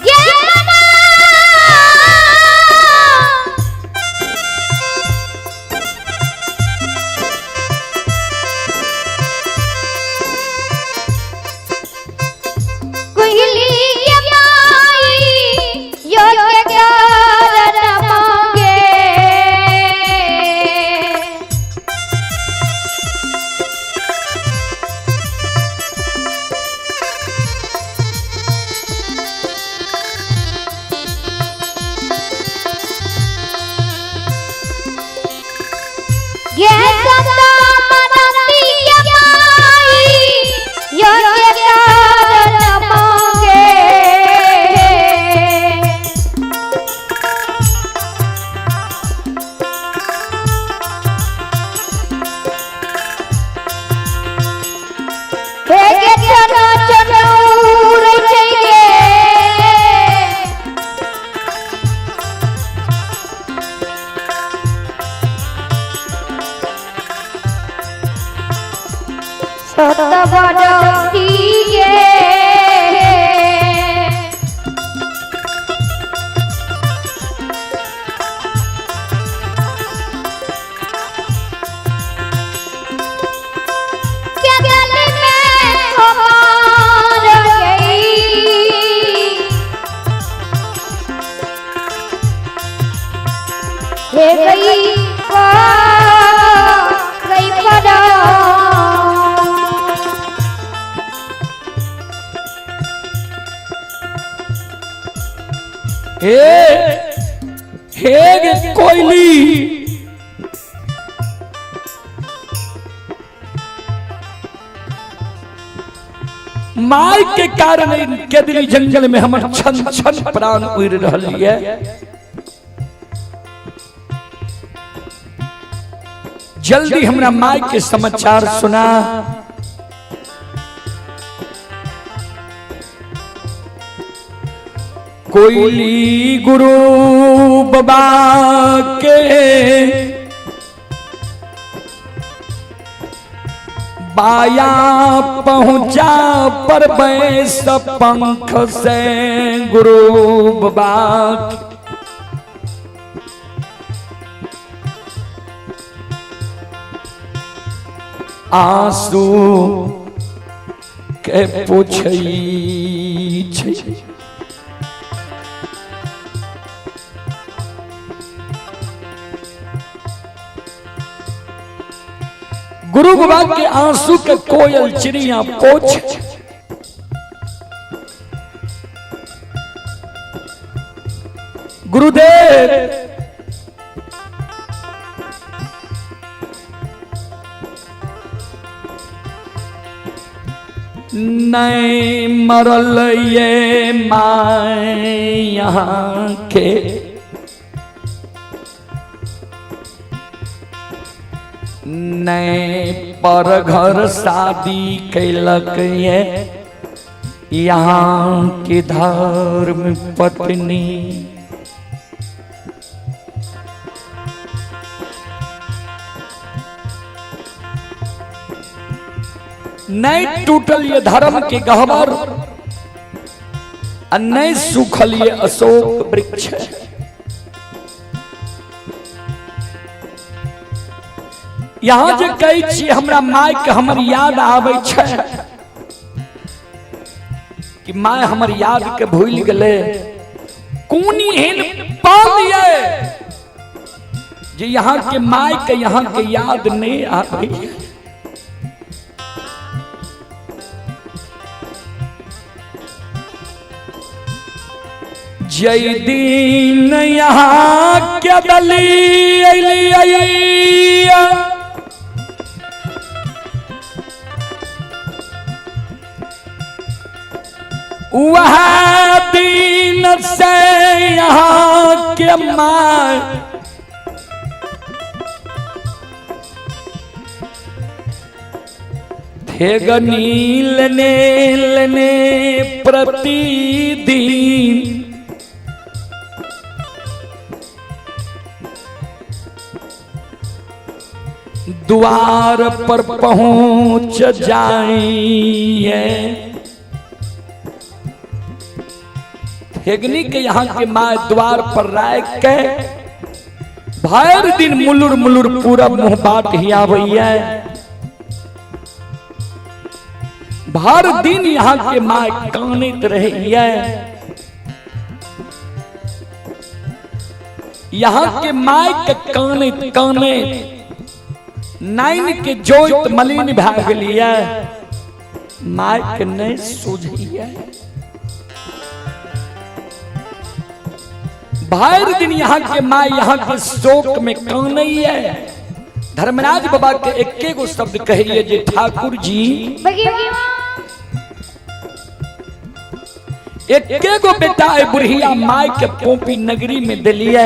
ये मना कुहली ये माई यो के कारण मांगे। ये सदा मनती ये माई यो के कारण मांगे। हे गे चनो चनूर चाहिए। सतवरती गे। क्या गल में हमार गई। हे गई पा गई परा। हे हे गे कोयली, माय के कारण केदली जंगल में हमर छन छन प्राण उड़ रहल ये। जल्दी हमरा माय के समाचार सुना। कोयली गुरु बाबा के बाया पहुंचा पर बैस पंख से गुरु बाबा के। आंसू के पूछै छै। गुरु बाबा के आंसू के कोयल चिड़िया पोछ। गुरुदेव नहीं मरल ये my यहाँ के, नहीं पर घर शादी कैलक ये यहाँ के धर्म पत्नी। नहीं टूटल ये धर्म के गहवर आ नहीं सूखल ये अशोक वृक्ष। यहाँ जे कहै छी हमरा my के हमर याद आबै छै कि my हमर याद के भूल गेलै। कोन एहन पल ये जे यहाँ के my के यहाँ के याद नहीं आबै। जय दिन यहाँ के दली अली वह दिन से यहाँ के my ठेगनी लेने लेने प्रतिदिन द्वार पर पहुंच जाइए। ठेगनी के यहाँ के माँ द्वार पर राख के भर दिन मुलुर मुलुर पूरा मुंह बाट ही आबैया। भर दिन यहाँ के माँ कानैत रहैया। यहाँ के माय के कानैत कानैत नाइन के जोइत मलिन भए गेलियै, माय के नहीं सूझैया। भर दिन यहाँ के माय यहाँ के शोक में कानैया। धर्मराज बाबा के एके गो शब्द कहिए जे ठाकुर जी एके गो बेटा ए बुढ़िया माय के पोपी नगरी में दिलिए,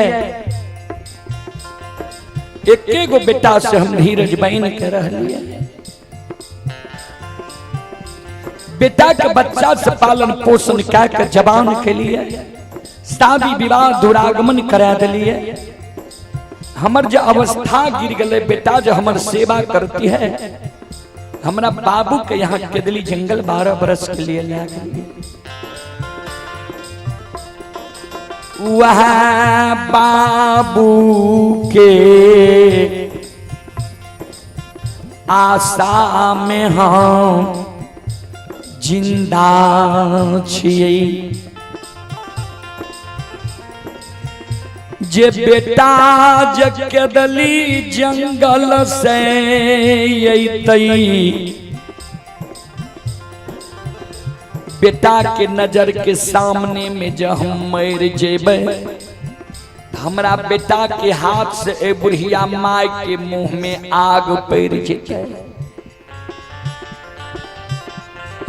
एके गो बेटा से हम धीरज बन के रहलिए। बेटा के बच्चा से पालन पोषण कए के जवान के लिए शादी विवाह दुरागमन करा दिलिए। हमर जो अवस्था गिर गए, बेटा जो हमर सेवा करती है, हमरा बाबू के यहाँ केदली जंगल 12 बरस के लिए ले गेलिए। वह बाबू के आशा में हम जिंदा छियै, जे बेटा जे केदली जंगल से अयतै, बेटा के नजर के सामने में जब हम मर जेबै, हमरा बेटा के हाथ से ए बुढ़िया माय के मुंह में आग पड़ जेतै।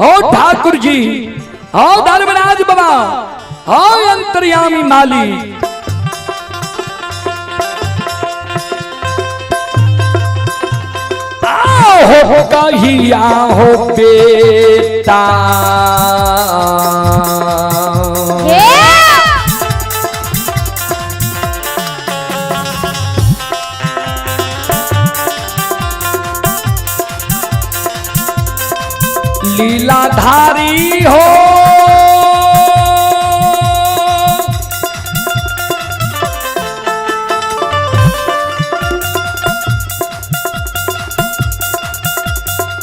हो ठाकुर जी, हो धर्मराज बाबा, हो अंतर्यामी मालिक, हो कहिया हो बेटा लीलाधारी हो,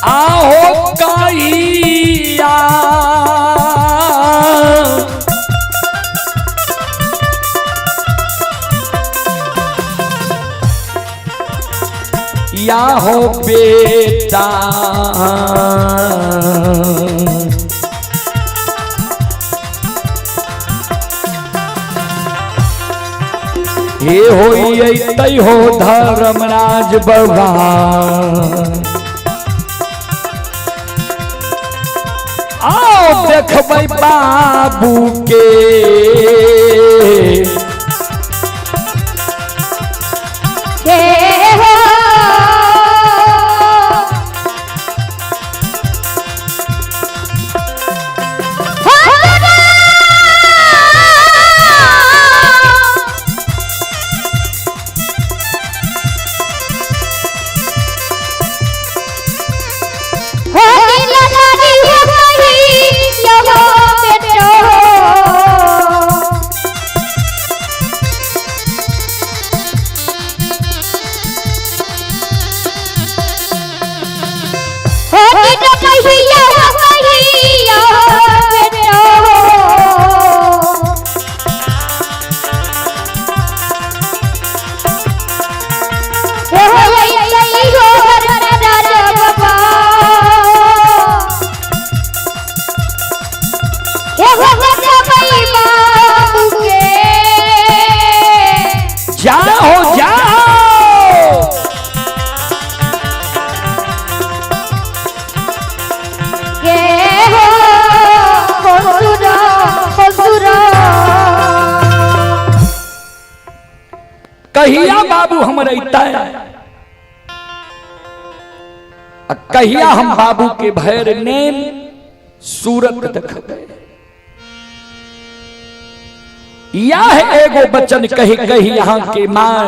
आहो कहिया या हो बेटा हे होई हो धर्मराज बाबा, आओ देखबै बाबू के जाओ जाओ। कहिया बाबू हम रहता है, कहिया हम बाबू के भैर नेम सूरत देखबै। यह एगो वचन कही कही यहाँ के माँ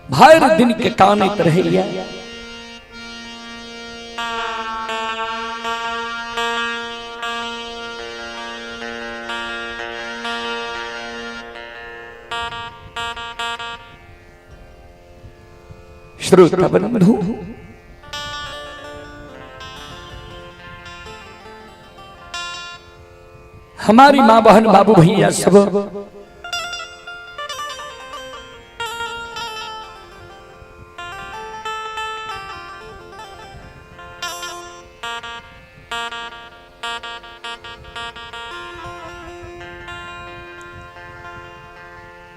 भर दिन के कानैत रहैया। श्रोता बंधु, हमारी माँ बहन बाबू भैया सब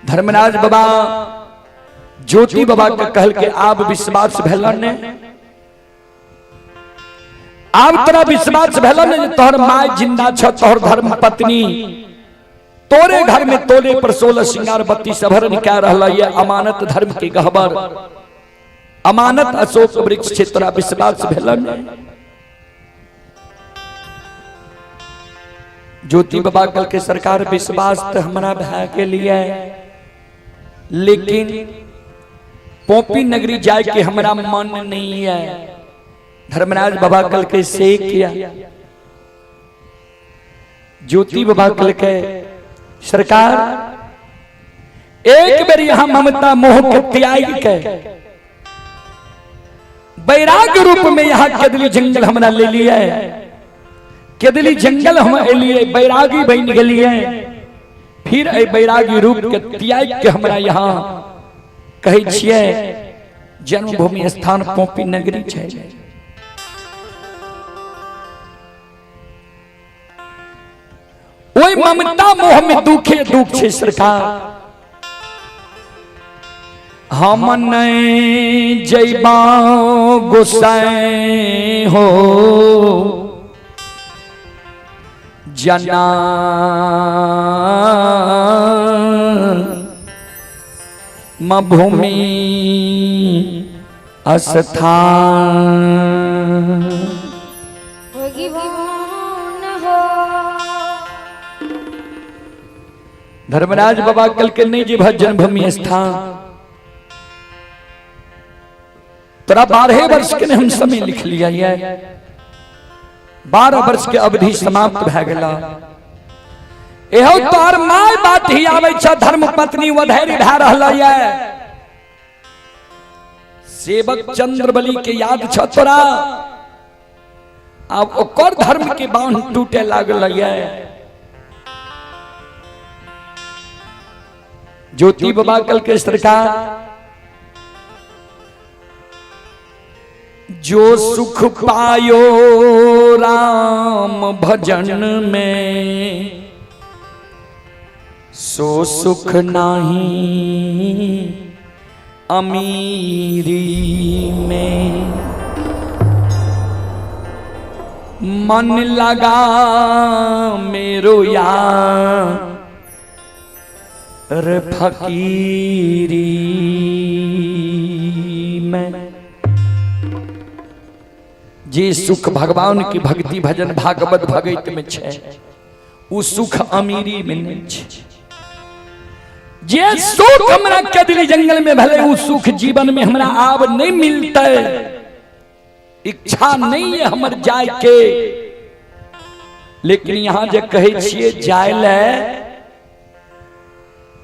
धर्मराज बाबा ज्योति बाबा के कहल के आब विश्वास भेलन ने, आब तोरा विश्वास भेलन ने जे तोहर माय जिंदा छ, तोहर धर्म पत्नी तोरे घर में तोरे पर 16 श्रृंगार 32 अभरण कए रहल ये अमानत धर्म के गहबर अमानत अशोक वृक्ष छे, तोरा विश्वास भेलन ने? ज्योति बाबा कल के सरकार विश्वास तो हमारा भय के लिए, लेकिन पोपी नगरी जाए के हमारा मन नहीं है। धर्मराज बाबा कल के से किया। ज्योति बाबा कल के सरकार एक बेर यहाँ ममता मोह के त्याग के वैराग्य रूप में यहाँ केदली जंगल हमरा ले लिया, केदली जंगल हम एलिए, बैरागी बन गेलिए, फिर ए बैरागी रूप के त्याग के हमरा यहाँ कहै छियै जन्मभूमि स्थान पोपी नगरी छै। ओहि ममता मोह में दुखे दुख छै सरकार। हम नहीं जैबा गोसाई हो जना भूमि स्थान। धर्मराज बाबा कल के नहीं जी जन्मभूमि स्थान तोरा 12 वर्ष के हम समय लिख लिया है, 12 वर्ष के अवधि समाप्त भए गेला। एहो तोहर my बात ही आबै छ, धर्म पत्नी वधैर्य भए रहल ये। सेवक चंद्रबली के याद छ तोरा, आब ओकर धर्म के बांध टूटे लागल ये। ज्योति बाबा कल के सरकार जो सुख पायो राम भजन में सो सुख नाही अमीरी में। मन लगा मेरो यार फकीरी में। जे सुख भगवान की भक्ति भजन भागवत भगत में छे उ सुख अमीरी में नहीं छे। जे सुख हमरा कदली जंगल में भले उ सुख जीवन में हमरा आब नहीं मिलते, इच्छा नहीं है हमर जाय के, लेकिन यहाँ जे कहे छिए जाय ले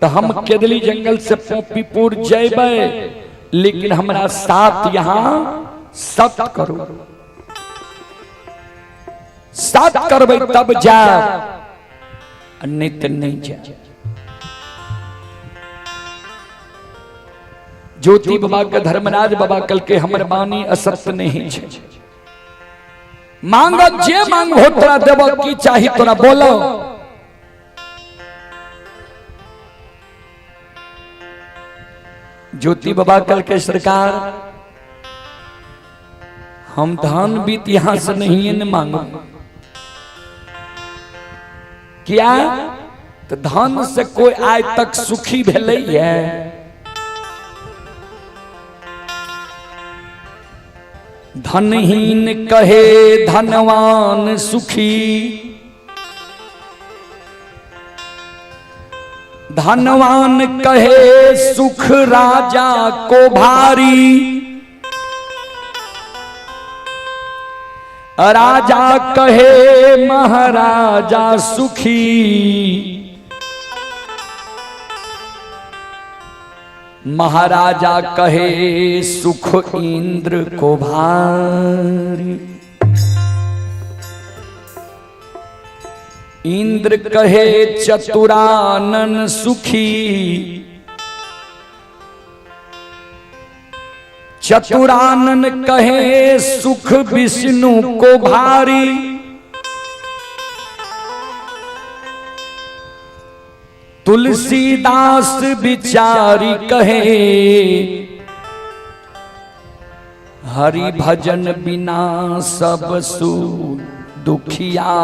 तो हम केदली जंगल से पोपीपुर जेबै, लेकिन हमरा साथ यहाँ सत करो, सत करबै तब जाब, नहीं तो नहीं जाब। ज्योति बाबा के धर्मराज बाबा कल के हमर बानी असत्य नहीं छे, मांग जे मांग हो तोरा देब, की चाही तोरा बोलो। ज्योति बाबा कल के सरकार हम धान बीत यहां से नहीं न मांगो, क्या तो धन से कोई आय तक सुखी भेलै है? धनहीन कहे धनवान सुखी, धनवान कहे सुख राजा को भारी, राजा कहे महाराजा सुखी, महाराजा कहे सुख इंद्र को भारी, इंद्र कहे चतुरानन सुखी, चतुरानन कहे सुख विष्णु को भारी, तुलसीदास बिचारी कहे हरि भजन बिना सब सुख दुखिया।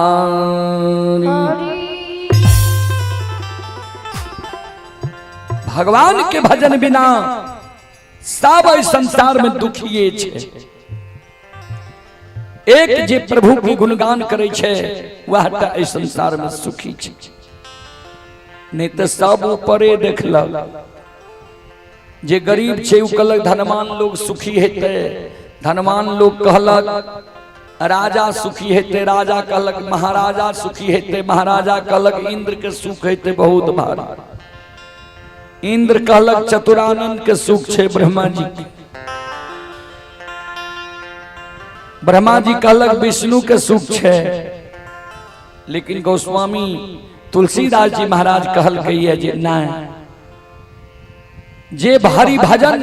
भगवान के भजन बिना सब एहि संसार में दुखिए छे। एक जे प्रभु के गुणगान करे छे वह टा एहि संसार में सुखी छे, नहीं तो सब ऊपरे देखलक। जे गरीब छे उ कहलक धनवान लोग सुखी हेतै, धनवान लोग कहलक राजा सुखी हेतै, राजा कहलक महाराजा सुखी हेतै, महाराजा कहलक इंद्र के सुख हेतै बहुत भारी, इंद्र कहलक चतुरानंद के सुख छे ब्रह्मा जी के, ब्रह्मा जी कहलक विष्णु के सुख छे। लेकिन गोस्वामी तुलसीदास जी महाराज कहलकै जे नहीं, जे हरि भजन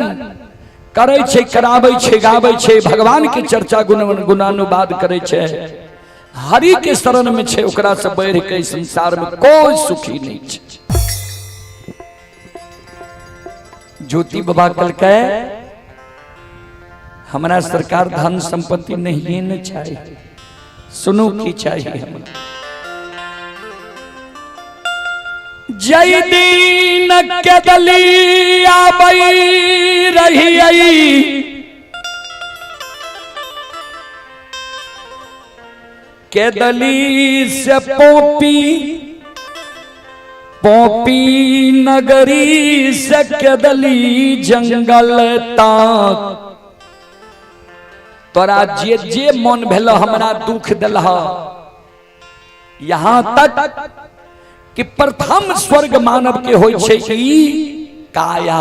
करै छे, कराबै छे, गाबै छे, भगवान के चर्चा गुणानुवाद करै छे, हरि के शरण में छे, ओकरा से बढ़ के संसार में कोई सुखी नहीं छे। ज्योति बाबा कहलकै हमरा सरकार धन संपत्ति नहीं न चाहिए, सुनू की चाहिए हमरा। जय दीन के दली आबई रही आई, के दली से पोपी पोपी नगरी से केदली जंगल तक, तोरा जे जे मन भेल हमरा दुख दिलह, यहाँ तक कि प्रथम स्वर्ग मानव के होइ छै ई काया।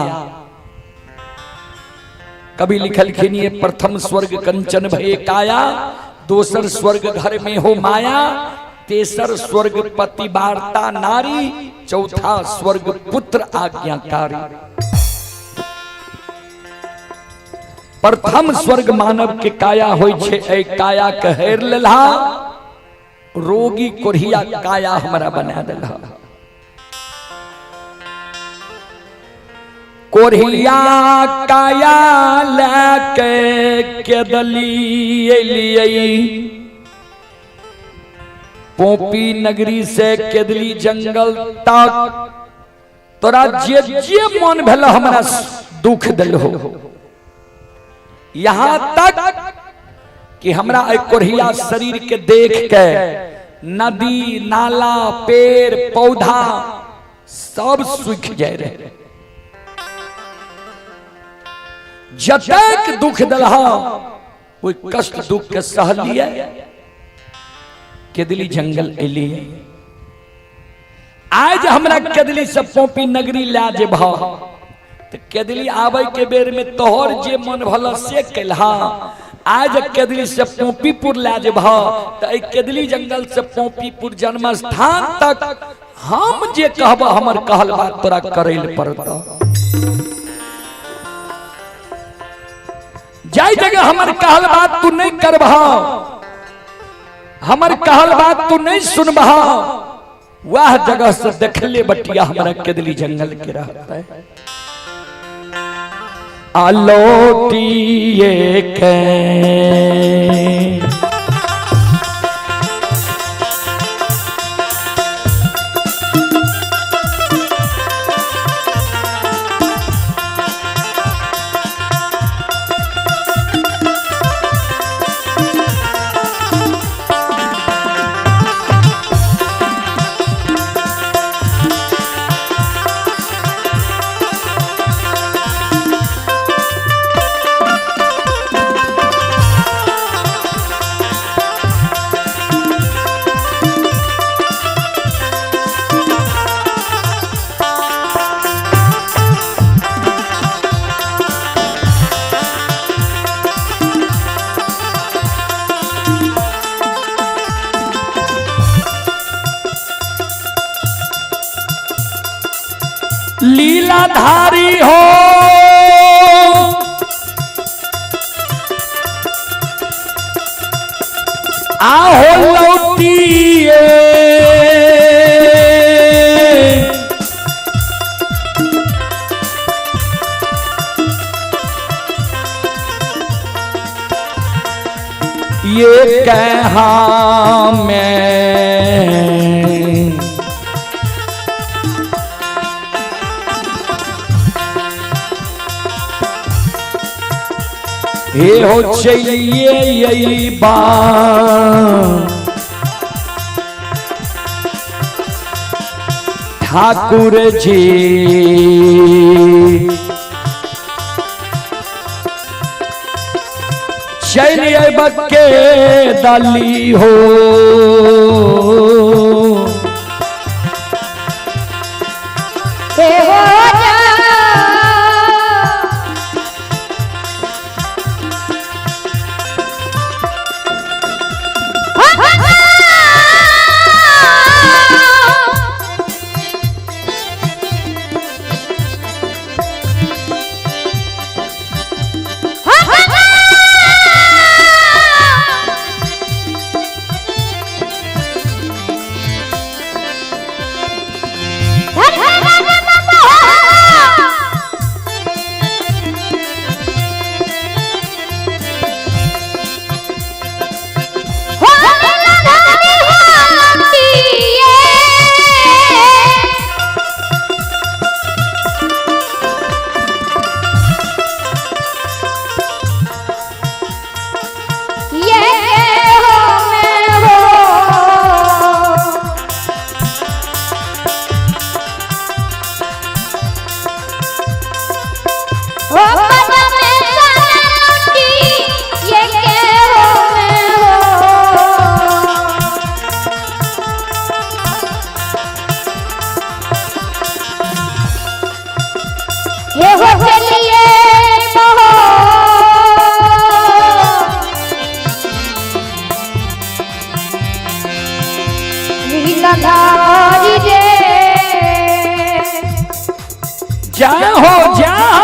कवि लिखलखिन ये प्रथम स्वर्ग कंचन भये काया, दोसर स्वर्ग घर में हो माया, तेसर स्वर्ग पति वार्ता नारी, चौथा स्वर्ग पुत्र आज्ञाकारी। प्रथम स्वर्ग मानव के काया होइ छै, ए काया के हेर लेलहा, रोगी कोढ़िया काया हमरा बना देलहा। कोढ़िया काया लैके केदली एलियै, पोपी नगरी से केदली जंगल तक, तोरा जे जे मन भेल हमरा दुख दिल हो, यहाँ तक कि हमरा एहि कोढ़िया शरीर के देख के नदी नाला पेड़ पौधा सब सूख जाए रहे। जतेक दुख दिलहा ओहि कष्ट दुख के सहलिए केदली जंगल एलिए। आज हमरा केदली से पोपी नगरी ला जेबह तो केदली आबै के बेर में तोहर जे मन भल से केलहा, आज केदली से पोपीपुर ला जेबह तो एहि केदली जंगल से पोपीपुर जन्म स्थान तक हम जे कहब हमर कहल बात तोरा करै ले पड़त। जाहि जगह हमर कहल बात तू नहीं करबह, हमर कहल बात तू नहीं सुनबह, वह जगह से देखले बटिया हमरा केदली जंगल के रहता है। आलोटिए के लीलाधारी हो। आहो लौटिए ये कहा मैं हे हो चलिए यही बात ठाकुर जी। चलिए बक्के डाली हो। हे हो जा जय हो जय हो।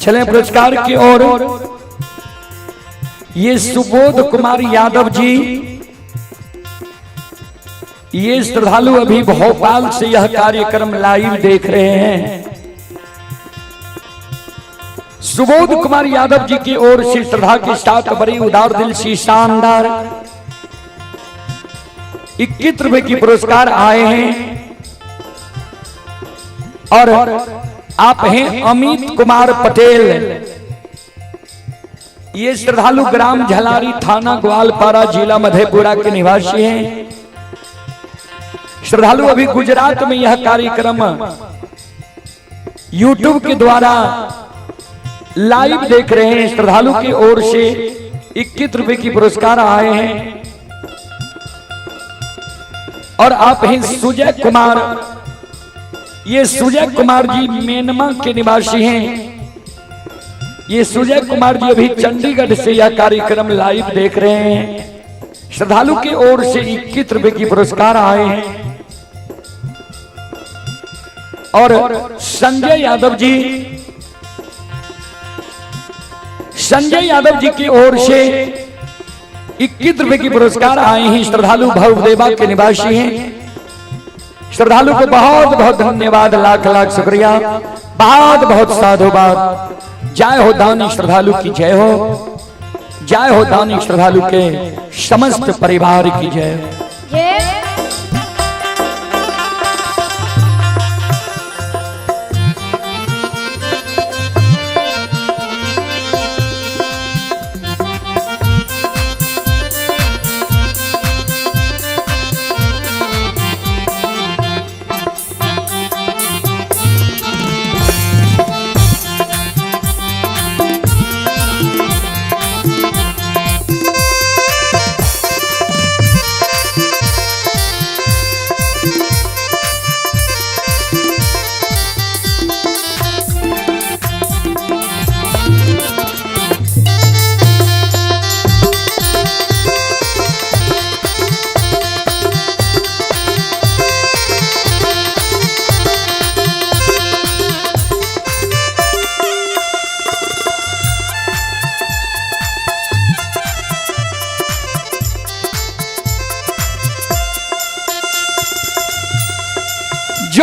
चले पुरस्कार की ओर। ये सुबोध कुमार यादव जी, ये श्रद्धालु अभी भोपाल से यह कार्यक्रम लाइव देख रहे हैं। सुबोध कुमार यादव जी की ओर से श्रद्धा के साथ बड़ी उदार दिल सी शानदार 21 रुपए की पुरस्कार आए हैं। और आप हैं अमित कुमार पटेल, ये श्रद्धालु ग्राम झलारी, थाना ग्वालपारा, जिला मधेपुरा के निवासी हैं। श्रद्धालु अभी गुजरात में यह कार्यक्रम यूट्यूब के द्वारा लाइव देख रहे हैं। श्रद्धालु की ओर से 21 रुपए की पुरस्कार आए हैं। और आप हैं सुजय कुमार, ये सुजय कुमार जी मेनमा के निवासी हैं। ये सुजय कुमार जी अभी चंडीगढ़ से यह कार्यक्रम लाइव देख रहे हैं। श्रद्धालु की ओर से 21 रुपए की पुरस्कार आए हैं। और संजय यादव जी, संजय यादव जी की ओर से 21 रुपए की पुरस्कार आए हैं। श्रद्धालु भवदेवा के निवासी हैं। श्रद्धालु को बहुत बहुत धन्यवाद, लाख लाख शुक्रिया, बहुत बहुत साधुवाद। जय हो दानी श्रद्धालु की जय हो, जय हो दानी श्रद्धालु के समस्त परिवार की जय हो।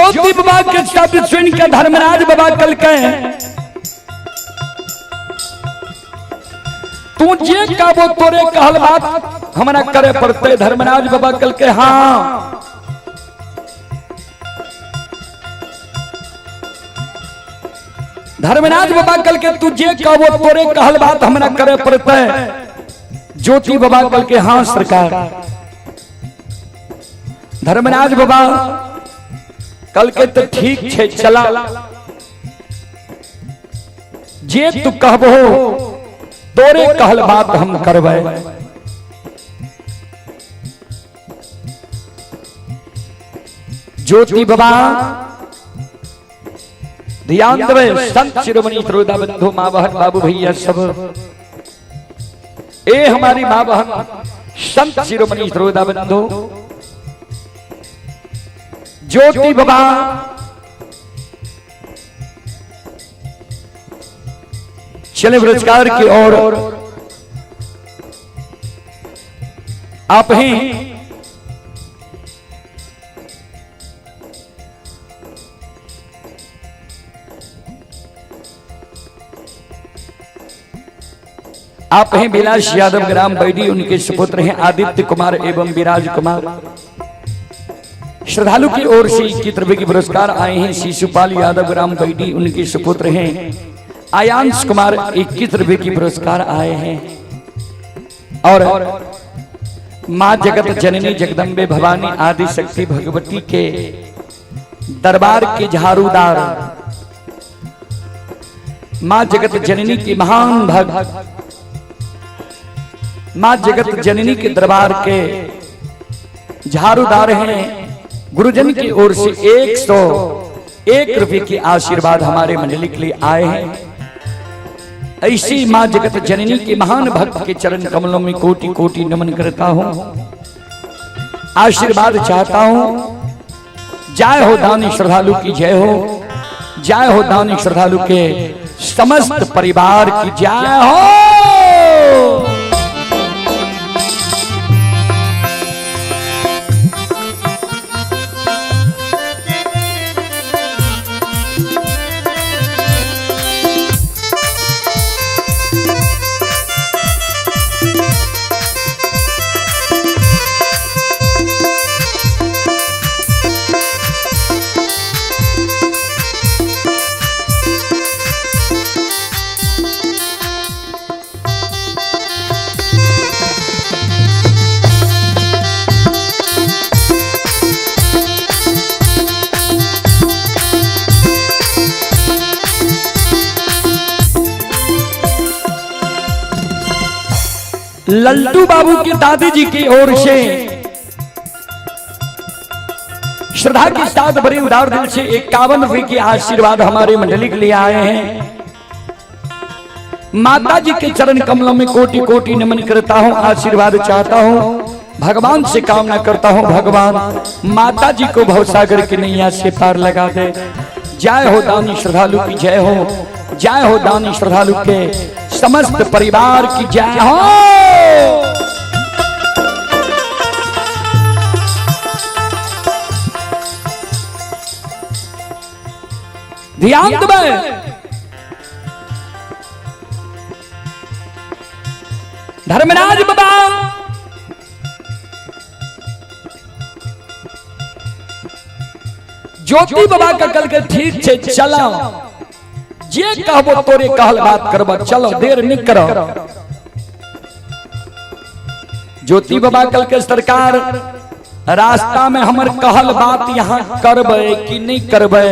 ज्योति बाबा के शब्द सुन के धर्मराज बाबा कल के तू जे कहबो तोरे कहल बात हमरा करे पड़ते। धर्मराज बाबा कल के हाँ। धर्मराज बाबा कल के तू जे कहबो तोरे कहल बात हमरा करे पड़ते। ज्योति बाबा कल के हाँ सरकार। धर्मराज बाबा कल के तो ठीक छे चला, जे तू कहबो तोरे कहल बात हम करबै। ज्योति बाबा ध्यान देवे, संत शिरोमणि श्रोता बंधु माँ बहन बाबू भैया सब, ए हमारी माँ बहन संत शिरोमणि श्रोता बंधु ज्योति बाबा चले पुरस्कार की ओर। आप ही आप हैं विलास यादव ग्राम बैडी, उनके सुपुत्र हैं आदित्य कुमार एवं विराज कुमार। श्रद्धालु की ओर से 21 रुपए की पुरस्कार आए हैं शिशुपाल यादव ग्राम बैडी, उनके सुपुत्र हैं आयांश कुमार, 21 रुपए की पुरस्कार आए हैं। और माँ जगत जननी जगदम्बे भवानी आदि शक्ति भगवती के दरबार के झाड़ूदार माँ जगत जननी की महान भक्त माँ जगत जननी के दरबार के झाड़ूदार हैं गुरुजन की ओर से 101 रुपए की आशीर्वाद हमारे मंडली के लिए आए हैं। ऐसी माँ जगत जननी के महान भक्त के चरण कमलों में कोटि कोटि नमन करता हूँ, आशीर्वाद चाहता हूँ। जय हो दानी श्रद्धालु की जय हो, जय हो दानी श्रद्धालु के समस्त परिवार की जय हो। लल्टू बाबू के दादी जी की ओर से श्रद्धा के साथ बड़े उदार दिल से 51 रुपए के आशीर्वाद हमारे मंडली के लिए आए हैं। माता जी के चरण कमलों में कोटि कोटि नमन करता हूं, आशीर्वाद चाहता हूं, भगवान से कामना करता हूं, भगवान माता जी को भवसागर की नैया से पार लगा दे। जय हो दानी श्रद्धालु की जय हो, जय हो दानी श्रद्धालु के समस्त परिवार की जय हो। ध्यान दे, धर्मराज बाबा ज्योति बाबा का कल के ठीक छे चला, जे कहबो तोरे कहल बात करब, चलो देर नहीं करो। ज्योति बाबा कल के सरकार रास्ता में हमर कहल बात यहाँ करबै कि नहीं करबै,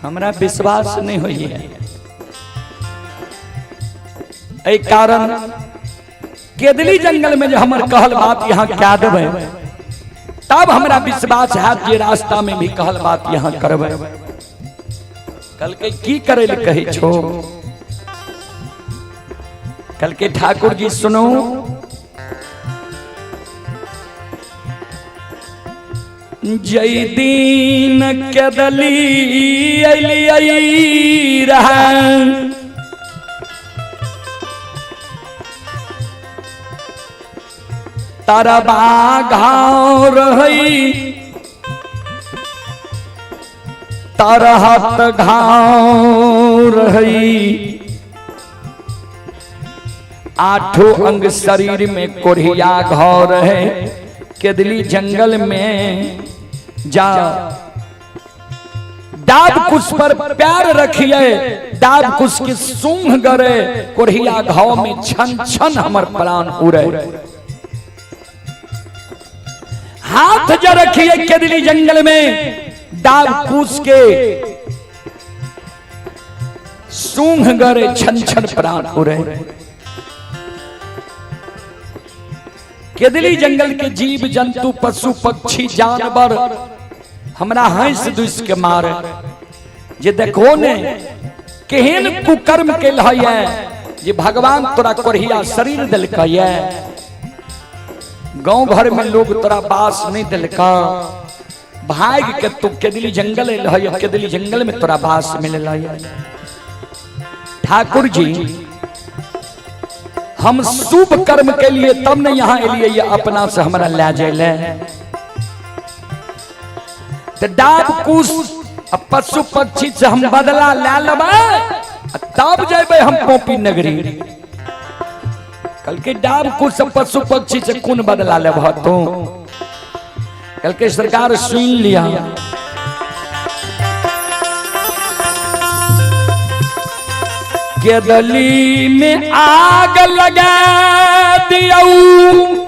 हमरा विश्वास नहीं होइए। एहि कारण केदली जंगल में जो हमर कहल बात यहाँ क्या देबै, तब हमरा विश्वास है जे रास्ता में भी कहल बात यहाँ करबै। कल के की करे ले कहे छो, कल के ठाकुर जी सुनो, जय दीन केदली अली रहा, तरबा घाव रही तरहत घाव रही, आठों अंग शरीर में कोढ़िया घर है। केदली जंगल में जा डाब कुश पर प्यार रखिए, डाब कुश के सूंघ गरे, कोढ़िया घाव में छन छन हमर प्राण उड़े। हाथ जो रखिए केदली जंगल में डाब कुश के सूंघ गरे, छन छन प्राण उड़े। केदली जंगल के जीव जंतु पशु पक्षी जानवर हमरा हंस दुस के मारे, जे देखो ने केहन कुकर्म के है जे भगवान तोरा कोढ़िया शरीर दिलक, गांव घर में लोग तोरा बास नहीं दिलका, भाग के तू केदली जंगल है, केदली जंगल में तोरा बास मिलल है। ठाकुर जी हम शुभ कर्म के लिए तब ने यहाँ एलिए, ये अपना से हमरा ले जाए। तो डाब कुश पशु पक्षी से हम बदला ले लेबै तब जेबै हम पोपी नगरी। कल के डाब कुश पशु पक्षी से कोन बदला लेबह तू? कल के सरकार सुन लिया, केदली में आग लगा दियऊ,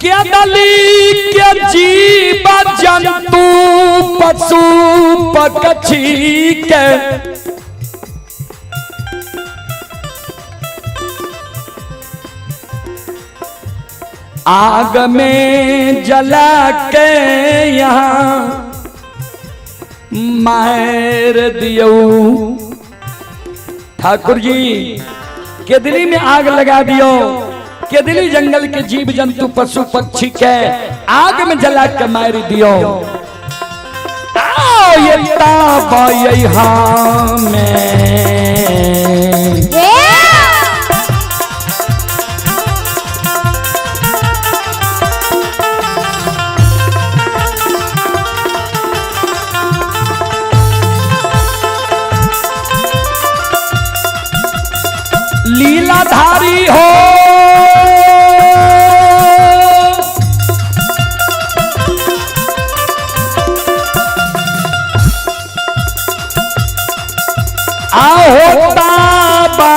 केदली के जीव जंतु पशु पक्षी के आग में जला के यहाँ मार दियऊ। ठाकुर जी केदली में आग लगा दियो, केदली जंगल के जीव जंतु पशु पक्षी के आग में जला के मार दियो। आओ ये ताब यहाँ में लीलाधारी हो, आहो बाबा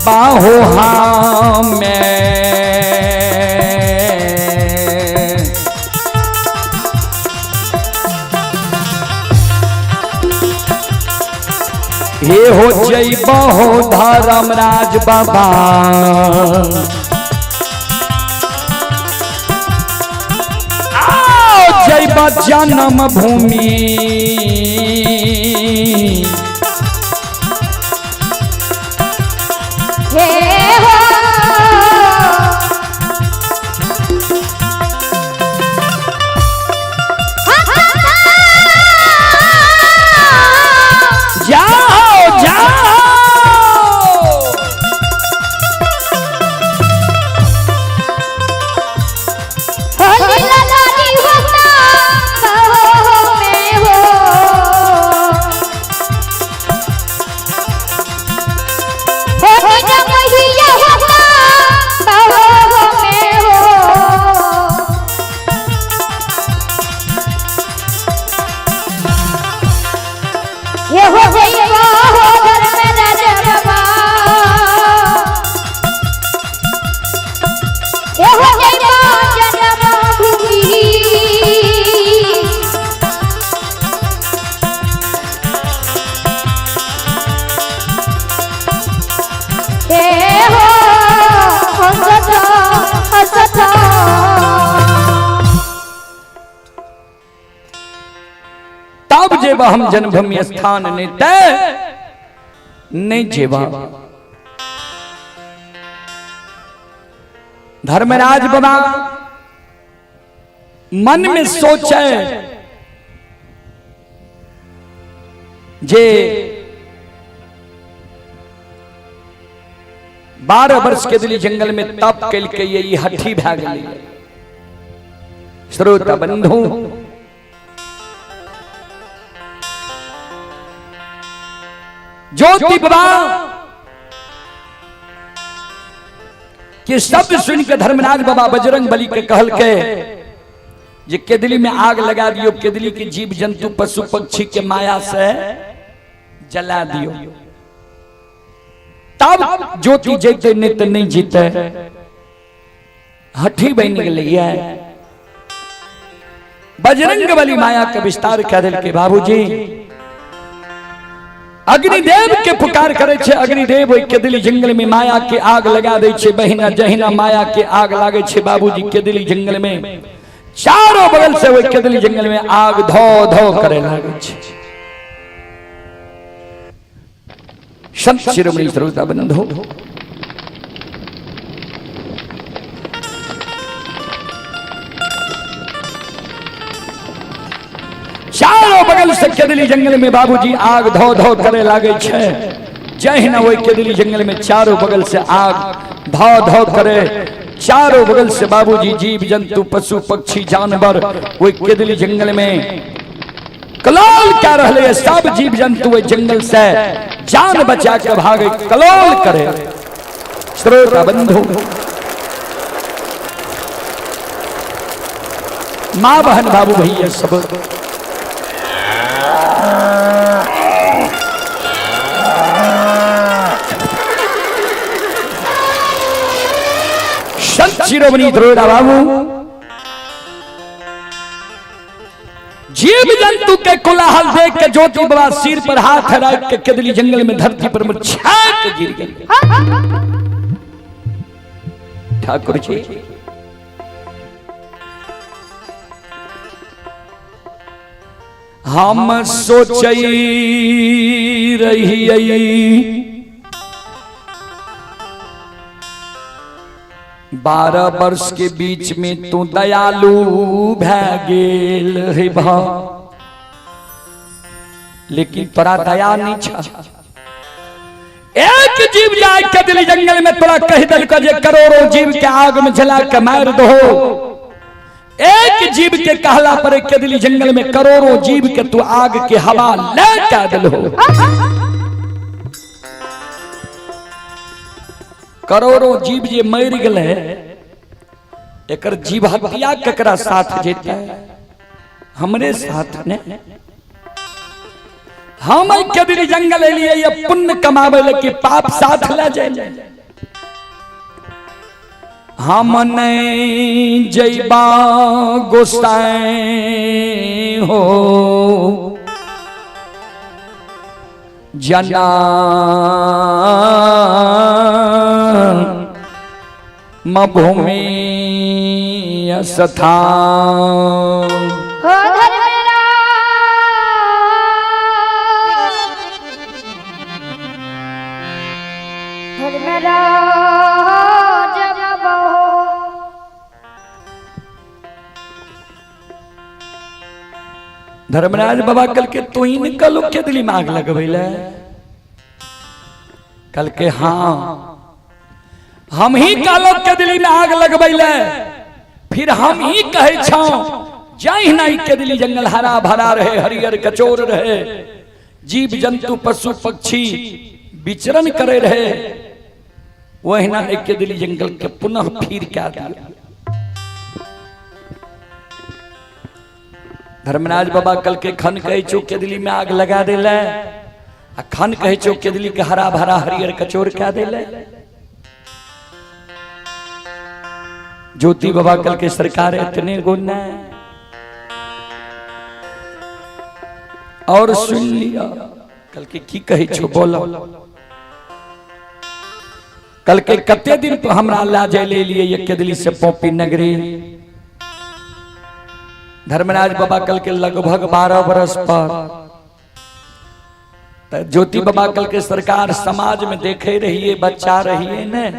बाहो में हे हो जइबहो धर्मराज बाबा, आओ जइब जन्म भूमि। हे हो जाओ जाओ लीलाधारी होता बाहो में हो, हो निजमहिया होता बाहो में हो। ये हो जइबो हो धर्मराज बाबा, ये हो जइबो जन्मभूमि। हे हो हसत हसत तब जेबा हम जन्मभूमि स्थान, नहीं तय नहीं जेबा। धर्मराज बाबा मन में सोचे जे 12 वर्ष के दिली जंगल में तप केलकै ई हठी भए गेलै। श्रोता बंधु, ज्योति बाबा के शब्द सुन के धर्मराज बाबा बजरंग बली के कहल के जे केदली में आग लगा दियो, केदली के जीव जंतु पशु पक्षी के माया से जला दियो, तब ज्योति जैते, नहीं तो नहीं जीते। हठी बन गेलै। बजरंग बली माया के विस्तार कह दिल के बाबूजी अग्निदेव के पुकार करे छे। अग्निदेव ओहि केदली जंगल में माया के आग लगा दै छे। बहिना जहिना माया के आग लागे छे बाबूजी केदली जंगल में, चारों बगल से ओहि केदली जंगल में आग धो धो करे लागे छे। संत शिरोमणि श्रोता बंधु, चारों बगल से केदली जंगल में बाबूजी आग धो धो करे लागे छे। जहिना वही केदली जंगल में चारों बगल से आग धो धो करे, चारों बगल से बाबूजी जीव जंतु पशु पक्षी जानवर वही केदली जंगल में कलोल क्या रहले, सब जीव जंतु ओहि जंगल से जान बचा के भागे, कलोल करे। श्रोता बंधु, माँ बहन बाबू भैया सब, संत शिरोमणि द्रोड़ा बाबू जीव जंतु के कोलाहल देख के ज्योति बाबा सिर पर हाथ रख के केदली जंगल में धरती पर मुरझा के गिर गए। ठाकुर जी हम सोचई रहियई 12 वर्ष के बीच में तू दयालु भै गेल हे भा, लेकिन तोरा दया नहीं छ। एक जीव जाय के दिल जंगल में तोरा कह दिल जे करोड़ों जीव के आग में जला के मार दो। एक जीव के कहला पर के दिल जंगल में करोड़ों जीव के तू आग के हवा ले के दिल हो। करोड़ों जीव जे मर गए, एकर जीव हत्या केकरा साथ जेतै? हमरे साथ ने। हम केदली जंगल एलिए ये पुण्य कमावे ले कि पाप साथ ले जाए? हम नहीं जैबा गोसाई हो जना भूमि स्थान हो धर्मराज, धर्मराज बाबा। धर्मराज बाबा कल के तू ही निकल के दिली मांग लगबै ले। कल के हाँ हम ही कहलो के दिली में आग लगबै ले, फिर हम ही कहे छौ जाहि नहीं के दिली जंगल हरा भरा रहे, हरियर कचोर रहे, जीव जंतु पशु पक्षी विचरण करे रहे, वहिना एक के दिली जंगल के पुनः फिर क्या दिया। धर्मराज बाबा कल के खन कहे छो केदली में आग लगा देले, आ खन कहे छो केदली के हरा भरा हरियर कचोर क्या देले। ज्योति बाबा कल के सरकार इतने गुण है और सुन लिया। कल के की कहे छो बोलो। कल के कते दिन पर हमरा ला जाय ले लिए ये केदली से पोपी नगरी। धर्मराज बाबा कल के लगभग 12 बरस पर त ज्योति बाबा कल के सरकार समाज में देखे रहिए बच्चा रहिए ने,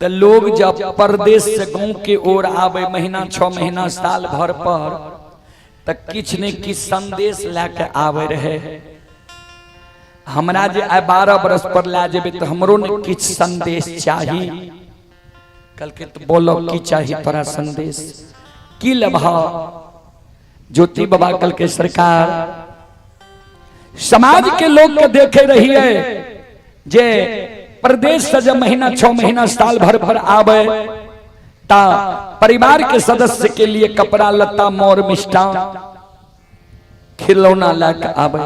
त लोग जब परदेश से गांव के ओर आवे महीना 6 महीना साल भर पर, त किछ ने किछ संदेश लए के आवे रहे। हमरा जे आइ 12 बरस पर लए जेबै तऽ हमरो ने किछु संदेश चाही। कहलकै तऽ बोलो की चाही तोरा संदेश, की लेबह? ज्योति बाबा कहलकै सरकार समाज के लोग के देखे रहिए जे प्रदेश से जब महीना 6 महीना साल भर भर आवे ता परिवार के सदस्य के लिए कपड़ा लत्ता मोर मिष्ठान खिलौना ला के आवे।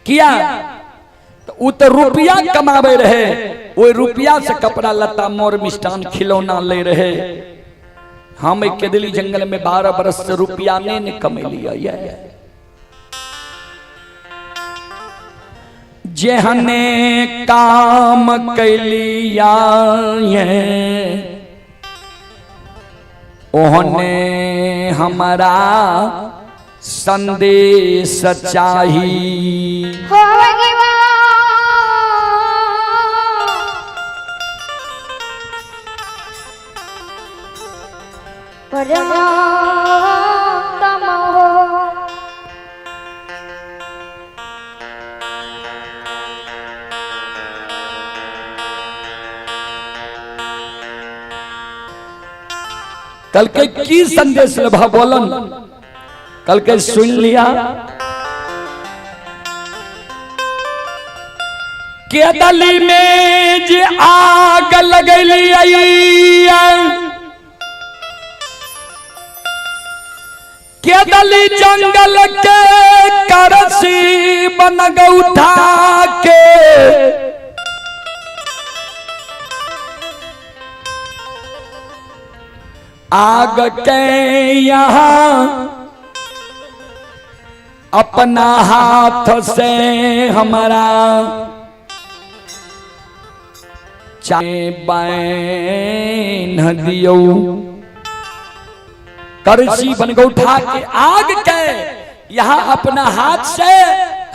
किया? तो उ तो रुपया कमावे रहे, ओहि रुपया से कपड़ा लत्ता मोर मिष्ठान खिलौना ले रहे। हम एक केदली जंगल में 12 बरस से रुपया नहीं ने कमेलिया। जेहने काम कैलिया ओहने हमारा संदेश चाही। कल के की संदेश लेबह बोलन? कल के सुन लिया केदली में जे आग लगैली केदली जंगल के करसी बन गौठा के आग के यहाँ अपना हाथ से हमारा चाहे बैन दियो। करसी बनगौठा के आग के यहाँ अपना हाथ से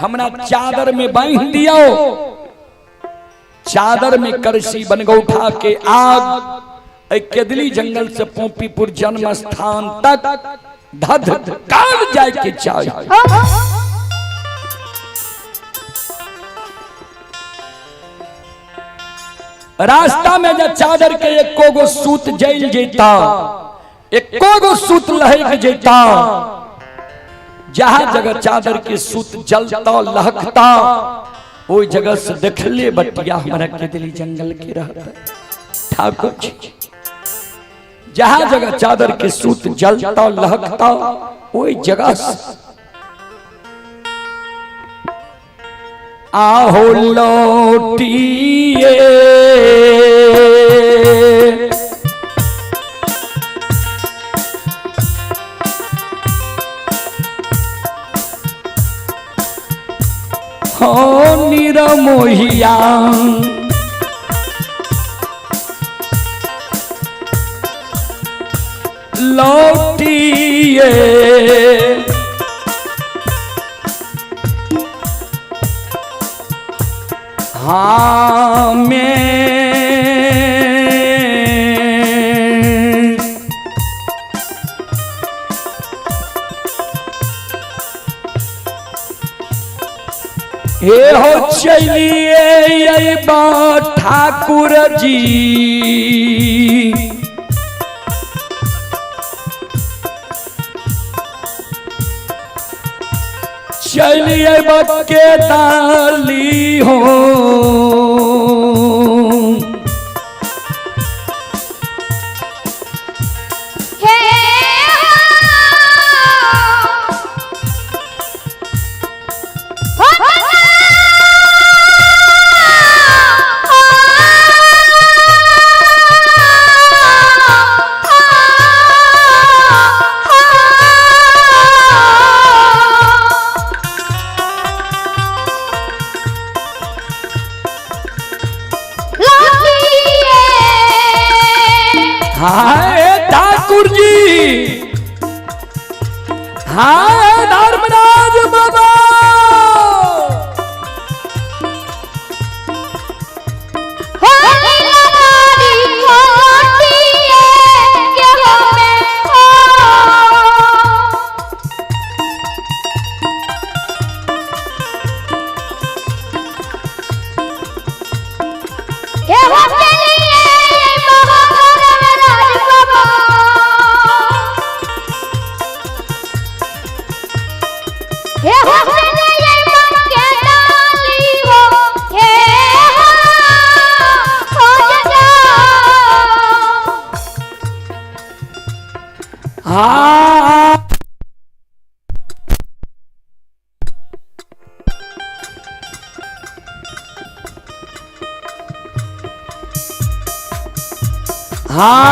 हमरा चादर में बांध दियो। चादर में करसी बनगौठा के आग केदली जंगल से पोपीपुर जन्म स्थान तक धध काल जाए के चाहिए। रास्ता में जब चादर के एको गो सूत जल जेता, एको गो सूत लहक जेता, जहां जगह चादर के सूत जलता लहकता ओई जगह से देखले बटिया हमारा केदली जंगल के रहता ठाकुर जी। जहां जगह चादर के सूत जलता लहकता ओई जगह से आहो लौटिए हो निरमोहिया लौटिए हाँ में हे हो चलिए ठाकुर जी चलिए बके ताली हो हाय ठाकुर जी, हाय धर्मराज बाबा। हाँ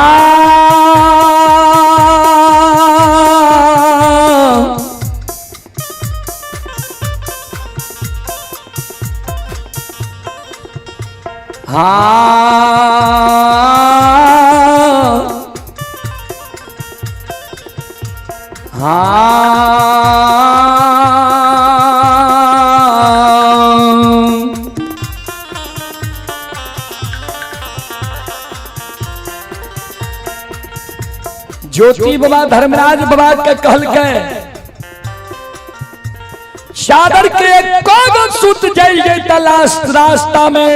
हाँ हाँ। ज्योति बाबा धर्मराज बाबा के कहल के चादर के कोगो सुत जाइए तलाश रास्ता में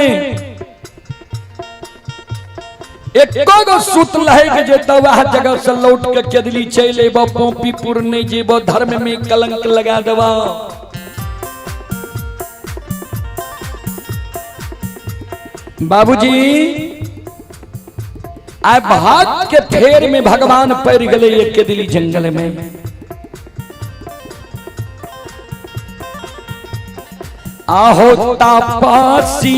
एको गो सुत लहे जेता वह जगह से लौट के केदली चल अबो, पोपीपुर नहीं जेबो, धर्म में कलंक लगा देबो। बाबूजी आय भाग के फेर में भगवान पड़ गए एक केदली जंगल में। आहो तापसी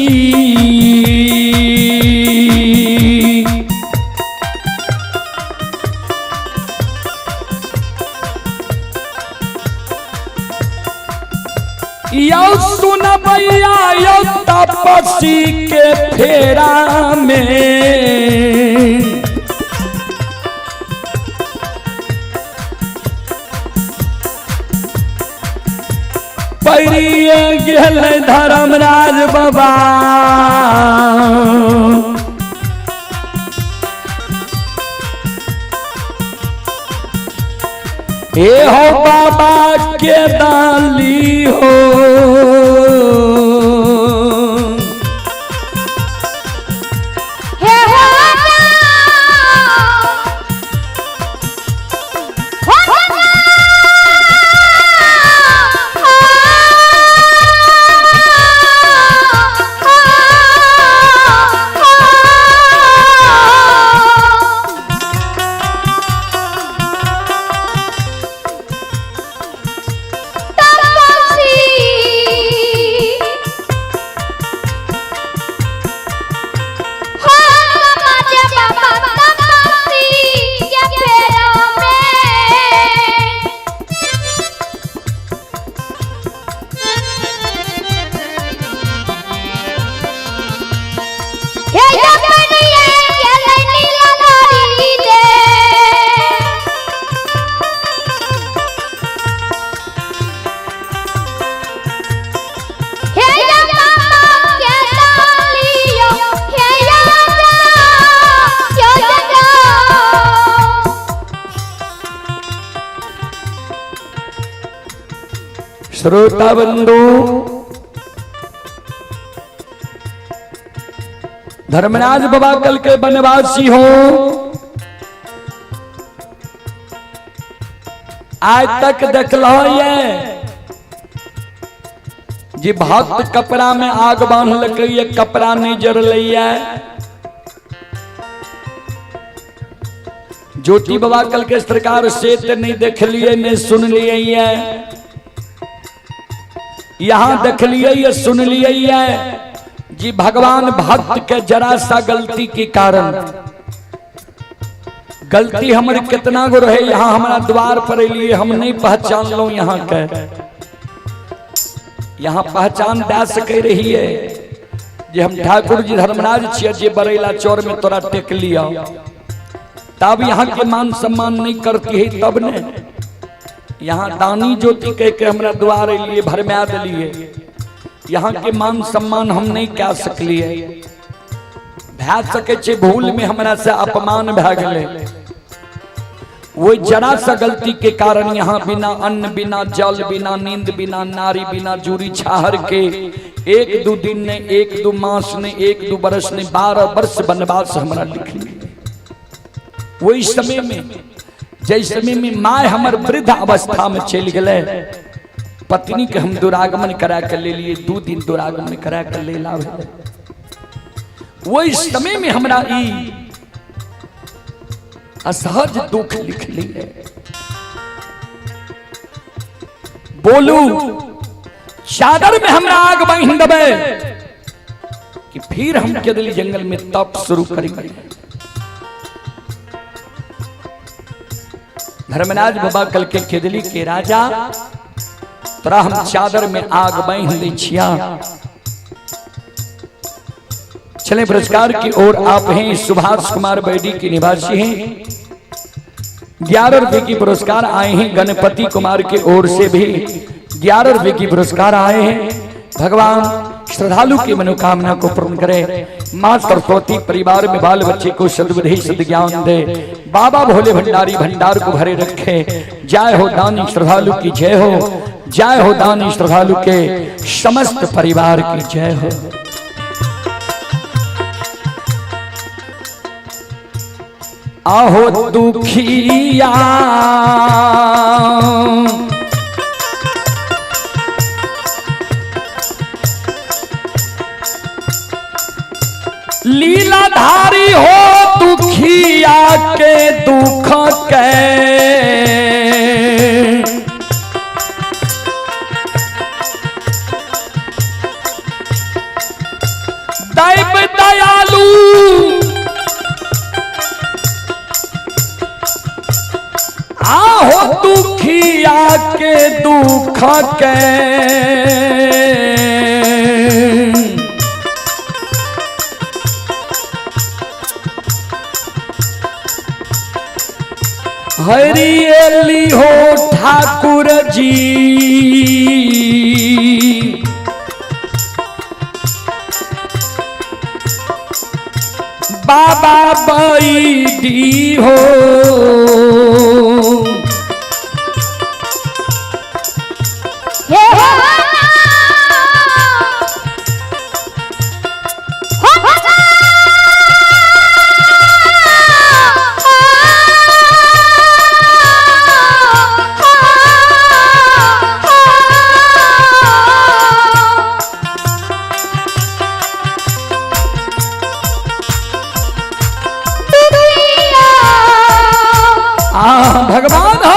यौ सुनबैया यौ तपसी के फेरा में परिये गेल धर्मराज बाबा। हे हो बाबा के डाली हो, हे हो श्रोता बंधु धर्मराज बाबा कल के वनवासी हो, आज तक देखल ये जे भक्त कपड़ा में आग बांधलकै ये कपड़ा नहीं जरलैया। ज्योति बाबा कल के सरकार से ते नहीं देख लिए नहीं सुन लिए ये, यहां देख लिए ये सुन लिए ये जी भगवान भक्त के जरा सा गलती के कारण, गलती हमर कितना गो रहे, यहाँ हमारा द्वार पर लिए हम नहीं पहचान लो, यहाँ के यहाँ पहचान दे सके रही है जे हम ठाकुर जी धर्मराज छियै जे बरेला चौर में तोरा टेक लिया, तब यहाँ के मान सम्मान नहीं करती है तब ने यहाँ दानी ज्योति कह के हमरा द्वार लिए भरमा दिलिए, यहाँ के मान सम्मान हम नहीं कह सकलिए। भै सके छे भूल में हमरा से अपमान भै गेलै, वही जरा सा गलती के कारण यहाँ बिना अन्न बिना जल बिना नींद बिना नारी बिना जूरी छाहर के एक दो दिन ने एक दो मास ने एक दो बरस ने 12 वर्ष वनवास हमरा लिख लिए। वही समय में जै समय में my हमर वृद्ध अवस्था में चलि गेलै, पत्नी के हम दुरागमन करा के ले लिए, 2 दिन दुरागमन करा के ले ला भेलै। वही समय में हमरा ई असहज दुख लिख लिए। बोलू चादर में हमरा आग बांध देबै कि फिर हम केदली जंगल में तप शुरू करी। धर्मराज बाबा कल के केदली के राजा तोरा हम चादर में आग बांध दै छिया। चले पुरस्कार की ओर आप हैं सुभाष कुमार बैदी के निवासी हैं। 11 रुपए की पुरस्कार आए हैं गणपति कुमार के ओर से भी 11 रुपए की पुरस्कार आए हैं। भगवान श्रद्धालु की मनोकामना को पूर्ण करे। मां सरस्वती परिवार में बाल बच्चे को सद्बुद्धि सद्ज्ञान दे। बाबा भोले भंडारी भंडार को भरे रखे। जय हो दानी श्रद्धालु की जय हो। जय हो दानी श्रद्धालु के समस्त परिवार की जय हो। आहो दुखिया लीलाधारी हो दुखिया के दुख के दैव दयालु आहो दुखिया के दुख के हरियली हो ठाकुर जी बाबा बैदी हो। हे हो आ भगवान हो।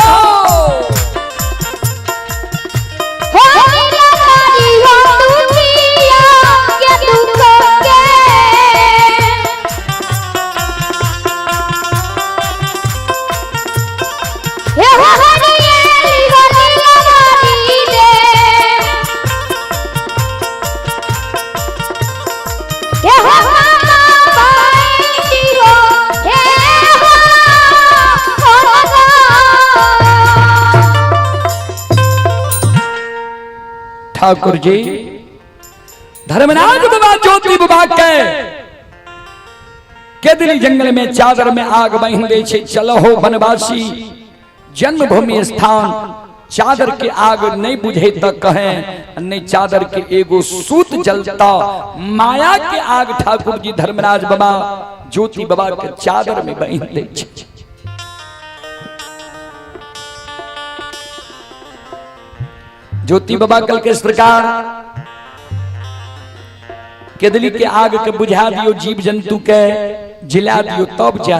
ठाकुर जी धर्मराज बाबा ज्योति बाबा के केदली जंगल में चादर में आग बांध दे छे। चलो हो वनवासी जन्मभूमि स्थान चादर के आग नहीं बुझे तक कहें नहीं चादर के एगो सूत जलता माया के आग ठाकुर जी धर्मराज बाबा ज्योति बाबा के चादर में बांध दे छे। ज्योति बाबा कल के सरकार केदली के आग के बुझा दियो जीव जंतु के जिला दियो तब जा।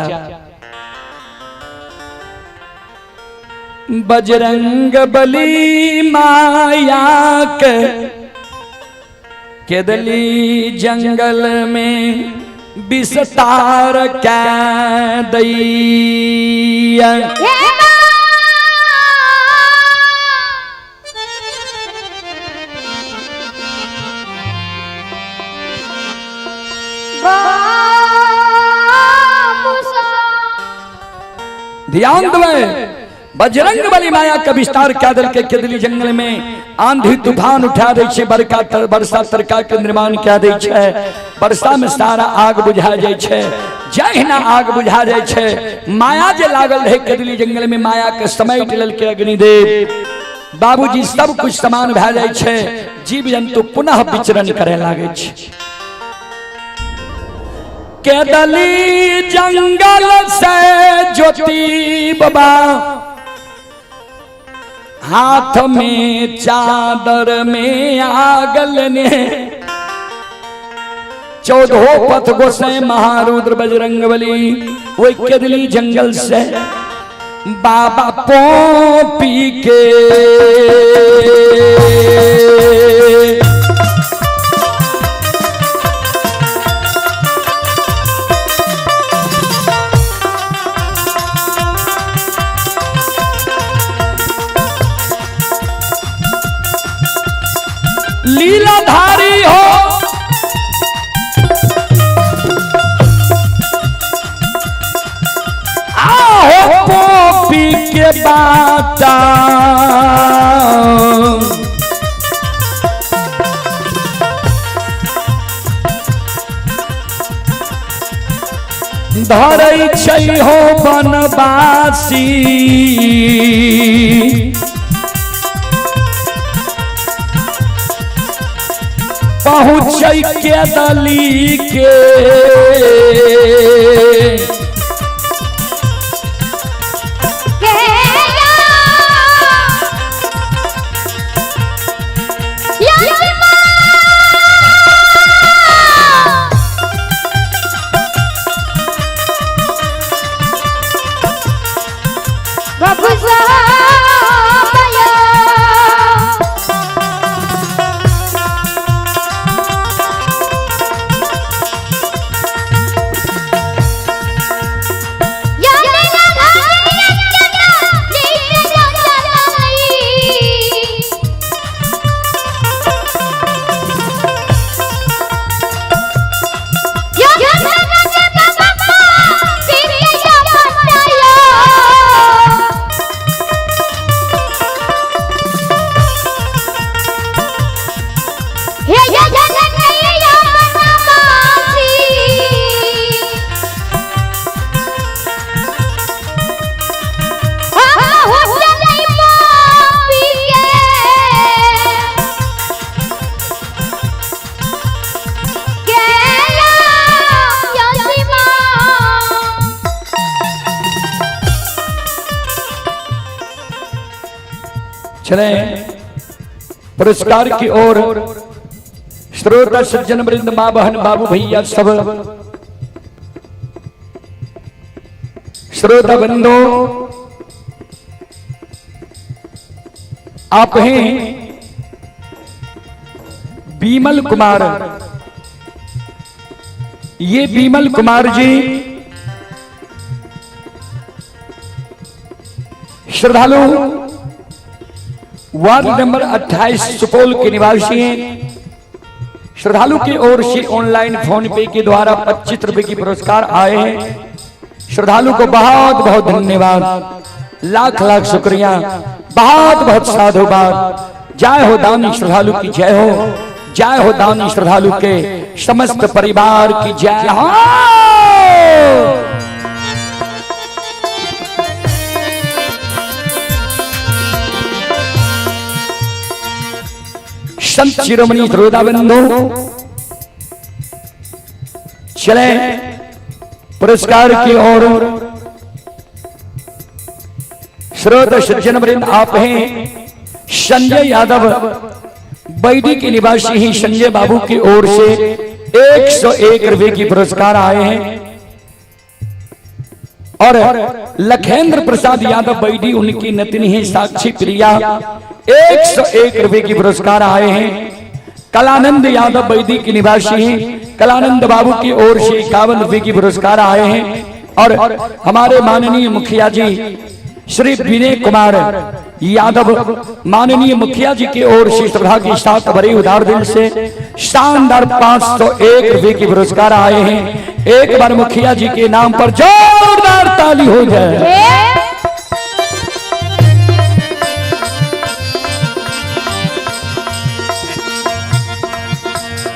बजरंग बली माया के केदली जंगल में विस्तार कै दैया। ध्यान दे बजरंग बली माया का विस्तार क्या दल के केदली जंगल में आंधी तूफान उठा दे छे बरका बरसा तरका के निर्माण क्या दे छे। बरसा में सारा आग बुझा जाय छे। जहिना आग बुझा जाय छे माया जे लागल रहे केदली जंगल में माया के समेट ललके अग्निदेव बाबूजी सब कुछ समान भए जाय छे। जीव जंतु पुनः विचरण करे लागे छे। केदली जंगल से ज्योति बाबा हाथ में चादर में आगल ने चौदहो पथ गोसे महारुद्र बजरंग बली वही केदली जंगल से बाबा पोपी के के बाटा धरै छै हो बनवासी। पहुँचै के दली के चले पुरस्कार की ओर। श्रोता सज्जन वृंद, माँ बहन बाबू भैया सब श्रोता बंधु, आप हैं बीमल कुमार। ये बीमल कुमार जी श्रद्धालु वार्ड नंबर 28 सुपौल के निवासी हैं। श्रद्धालु की ओर से ऑनलाइन फोन पे के द्वारा 25 रुपए की पुरस्कार आए हैं। श्रद्धालु को बहुत बहुत धन्यवाद, लाख लाख शुक्रिया, बहुत बहुत साधुवाद। जय हो दानी श्रद्धालु की जय हो, जय हो दानी श्रद्धालु के समस्त परिवार की जय हो। संत शिरोमणि श्रोता बंधु, चले पुरस्कार की ओर। श्रोत सज्जन वृंद, आप हैं संजय यादव बैदी के निवासी ही संजय बाबू की ओर से 101 रुपए की पुरस्कार आए हैं। और लखेंद्र प्रसाद यादव बैदी उनकी नतनी है साक्षी प्रिया, 101 रुपए की पुरस्कार आए हैं। कलानंद यादव बैदी के निवासी हैं, कलानंद बाबू की ओर से 51 रुपए की पुरस्कार आए हैं। और हमारे माननीय मुखिया जी श्री विनय कुमार यादव माननीय मुखिया जी की ओर से श्रद्धा के साथ बड़े उदार दिल से शानदार 501 रुपए की पुरस्कार आए हैं। एक बार मुखिया जी के नाम पर जोरदार ताली हो जाए।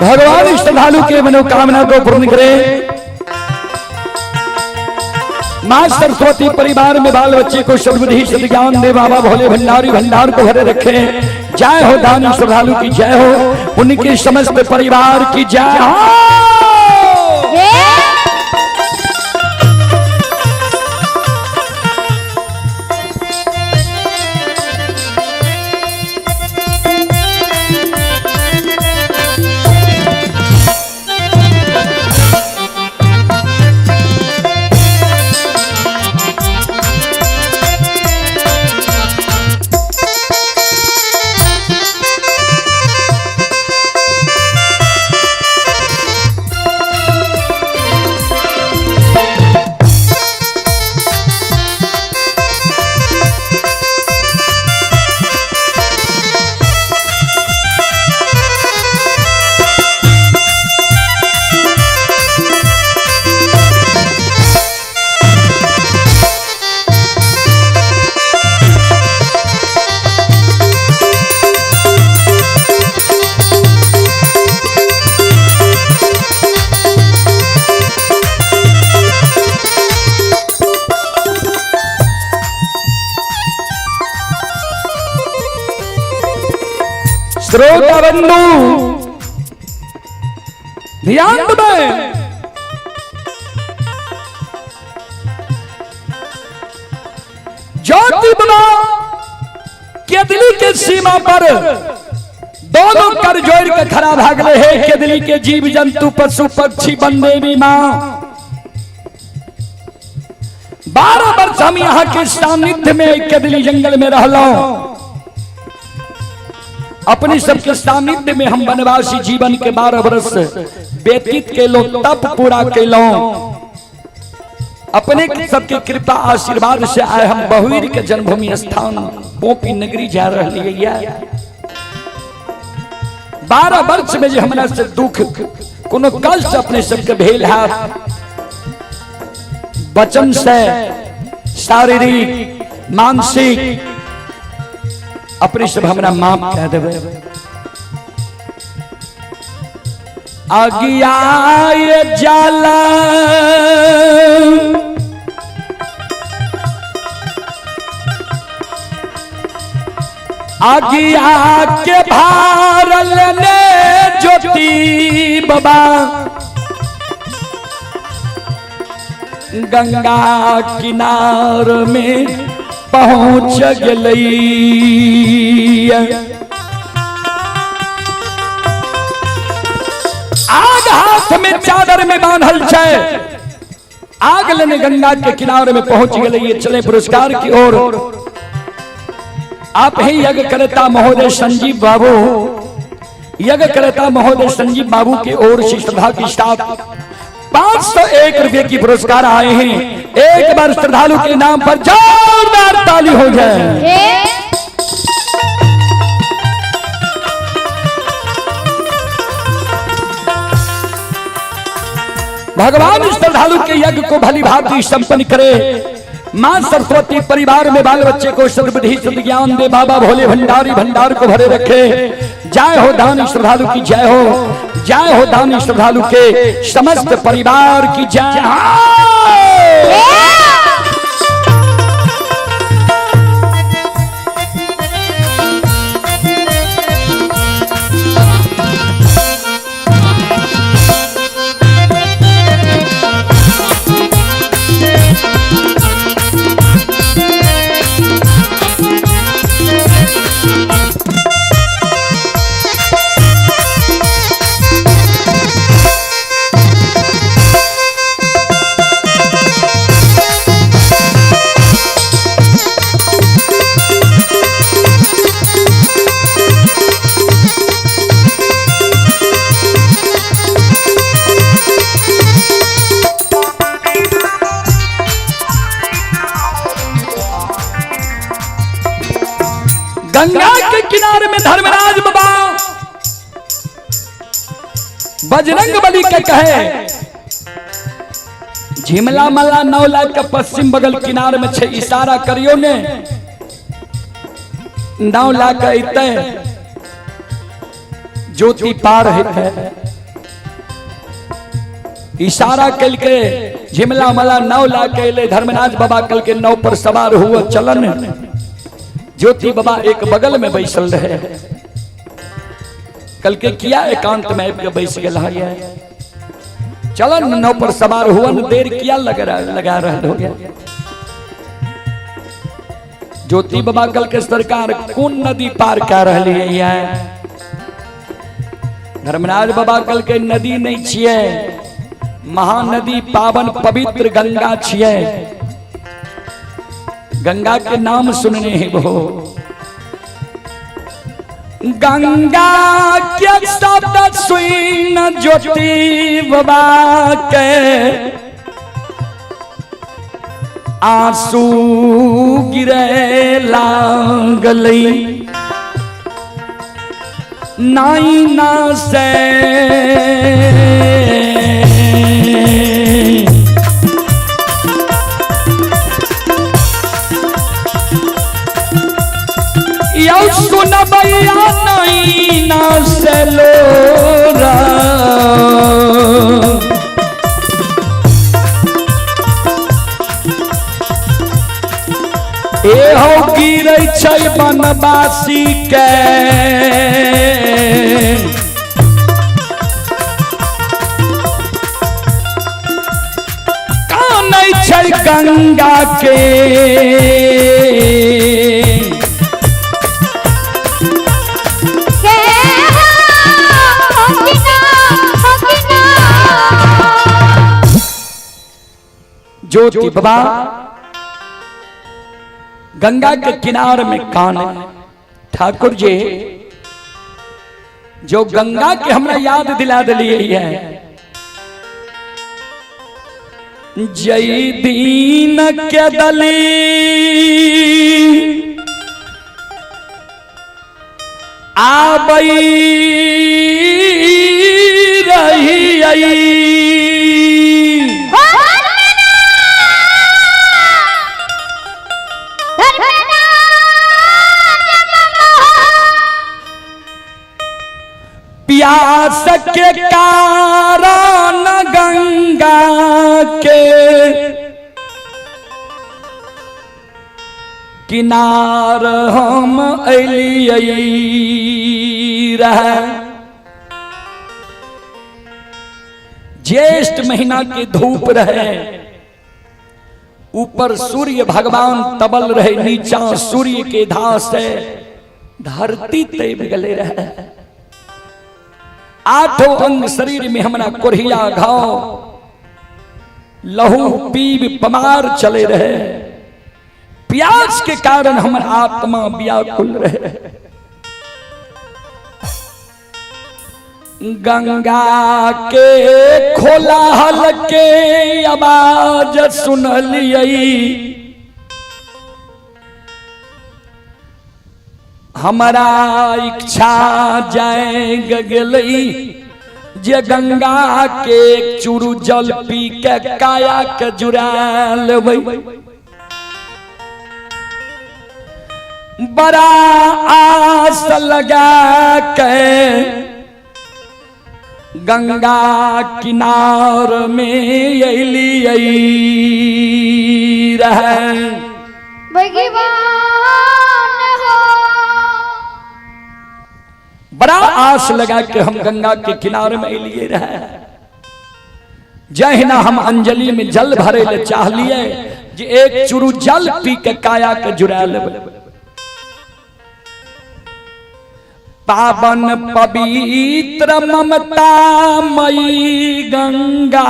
भगवान श्रद्धालु के मनोकामना को पूर्ण करें। मां सरस्वती परिवार में बाल बच्चे को सद्बुद्धि सद्ज्ञान दे। बाबा भोले भंडारी भंडार को भरे रखे। जय हो दानी श्रद्धालु की जय हो, उनके समस्त परिवार की जय हो। श्रोता बंधु ध्यान देबै। ज्योति बाबा केदली के सीमा पर दोनों कर जोड़ के खड़ा भागले है। केदली के जीव जंतु पशु पक्षी बनदेवी मां, 12 वर्ष हम यहाँ के सानिध्य में केदली जंगल में रहलो। अपने सबके सानिध्य में हम वनवासी जीवन के 12 वर्ष व्यतीत केलो, तप पूरा केलो। अपने सबके कृपा आशीर्वाद से आए हम बहुवीर के जन्मभूमि स्थान पोपी नगरी जा रही है। 12 वर्ष में जे हमरा से दुख कोनो कष्ट अपने सबके भेल है, वचन से शारीरिक मानसिक, अपने सब हमरा माफ कह देवे। अगिया जाला अगिया के भार लेने ज्योति बाबा गंगा किनार में पहुंच गई। आग हाथ में चादर में बांधल छै, आग लेने गंगा के किनारे में पहुंच गए। चले पुरस्कार की ओर। आप ही यज्ञ करता महोदय संजीव बाबू, यज्ञ करता महोदय संजीव बाबू की ओर से श्रद्धा के साथ 501 रुपए की पुरस्कार आए हैं। एक बार श्रद्धालु के नाम पर जोरदार ताली हो जाए। भगवान श्रद्धालु के यज्ञ को भली भांति संपन्न करे। मां सरस्वती परिवार में बाल बच्चे को सद्बुद्धि सद्ज्ञान दे। बाबा भोले भंडारी भंडार को भरे रखे। जय हो दानी श्रद्धालु की जय हो, जय हो दानी श्रद्धालु के समस्त परिवार की जय हो। गंगा के किनारे में धर्मराज बाबा बजरंग बली के कहे झिमला मला नौला के पश्चिम बगल किनारे में छे, इशारा करियो ने 9 लाख अइते ज्योति पार हेते। इशारा कल के झिमला मला 9 लाख अइले। धर्मराज बाबा कल के नाव पर सवार हुआ चलन। ज्योति बाबा एक बगल में बैसल रहे। कल के किया एकांत में आबि के बैस गेल है। चलन नाव पर सवार हुआ, देर किया लग रहा लगा रहा हो गया। ज्योति बाबा कल के सरकार कौन नदी पार कर रही है? धर्मराज बाबा कल के नदी नहीं छिए, महानदी पावन पवित्र गंगा छिए। गंगा के नाम सुनने ही वो गंगा के शब्द सुन ज्योति बाबा के आंसू गिरे लागलई। नाई ना से यौ सुनबैया नाई ना से लोरा। ए हो गिरै छै बनवासी के कानै छै गंगा के। के हो कि ना, हो कि ना। ज्योति बाबा गंगा के किनार में कान है। ठाकुर जी जो गंगा के हमरा याद दिला दिलिए है। जय दीन के दली आबई रही आई। प्यास के कारण गंगा के किनार हम अलियै रहे। ज्येष्ठ महीना के धूप रहे, ऊपर सूर्य भगवान तबल रहे, नीचा सूर्य के धास है, धरती तैब गले रहे। आठों अंग शरीर में हमरा कोढ़िया घाव लहू पीब पमार चले रहे। प्यास के कारण हमर आत्मा व्याकुल रहे। गंगा के खोलाहल के आवाज सुनलियै, हमारा इच्छा जाग गेलै जे गंगा के चूरू जल पी के काया के जुड़ा लेबै। बड़ा आस लगा के गंगा किनार में अलियै रहे। भगवान हो। बड़ा आस लगा के हम गंगा के किनारे में अलिए रहे। जहिना हम अंजलि में जल भरे ले चाहलिए जे एक चूरू जल पी के काया के जुड़ा लेबै। पावन पवित्र ममता मई गंगा,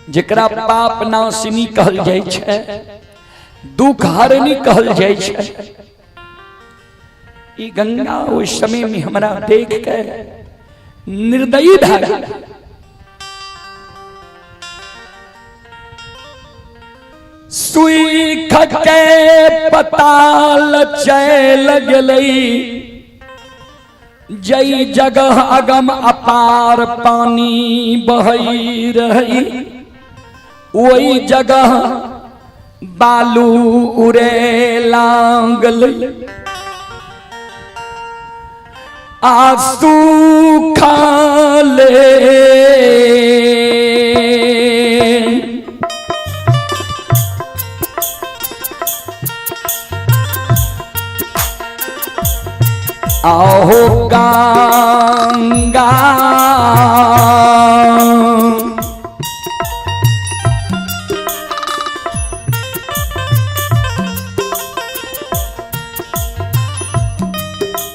जेकरा पाप नाशिनी कहल जाइ छै, दुख हरनी कहल जाइ छै, ई गंगा ओहि समय में हमरा देख के निर्दयी भए गेल। सुइख के पताल चल गेलै, जई जगह अगम अपार पानी बहई रही, वही जगह बालू उड़े लागल। आ सूखले आहो गंगा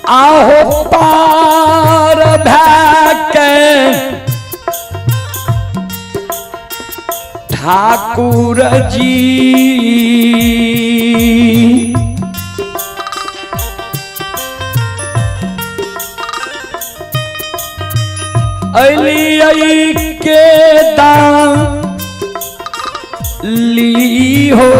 आहो पार भैके ठाकुर जी अलियै के दान ली हो।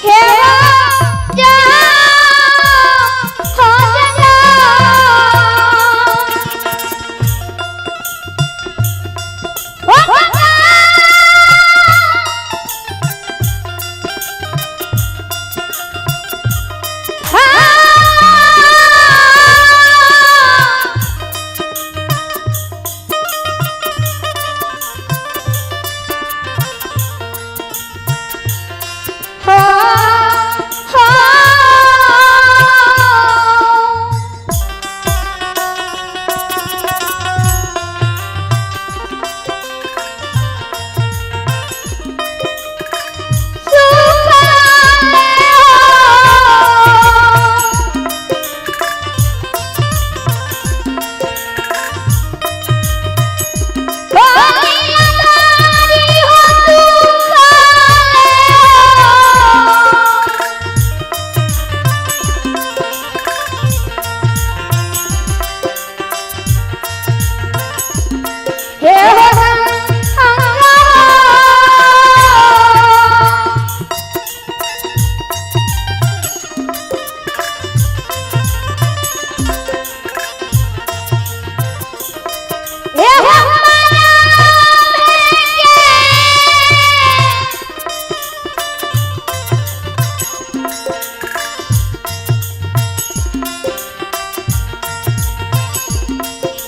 हे जा हो जा हो जा।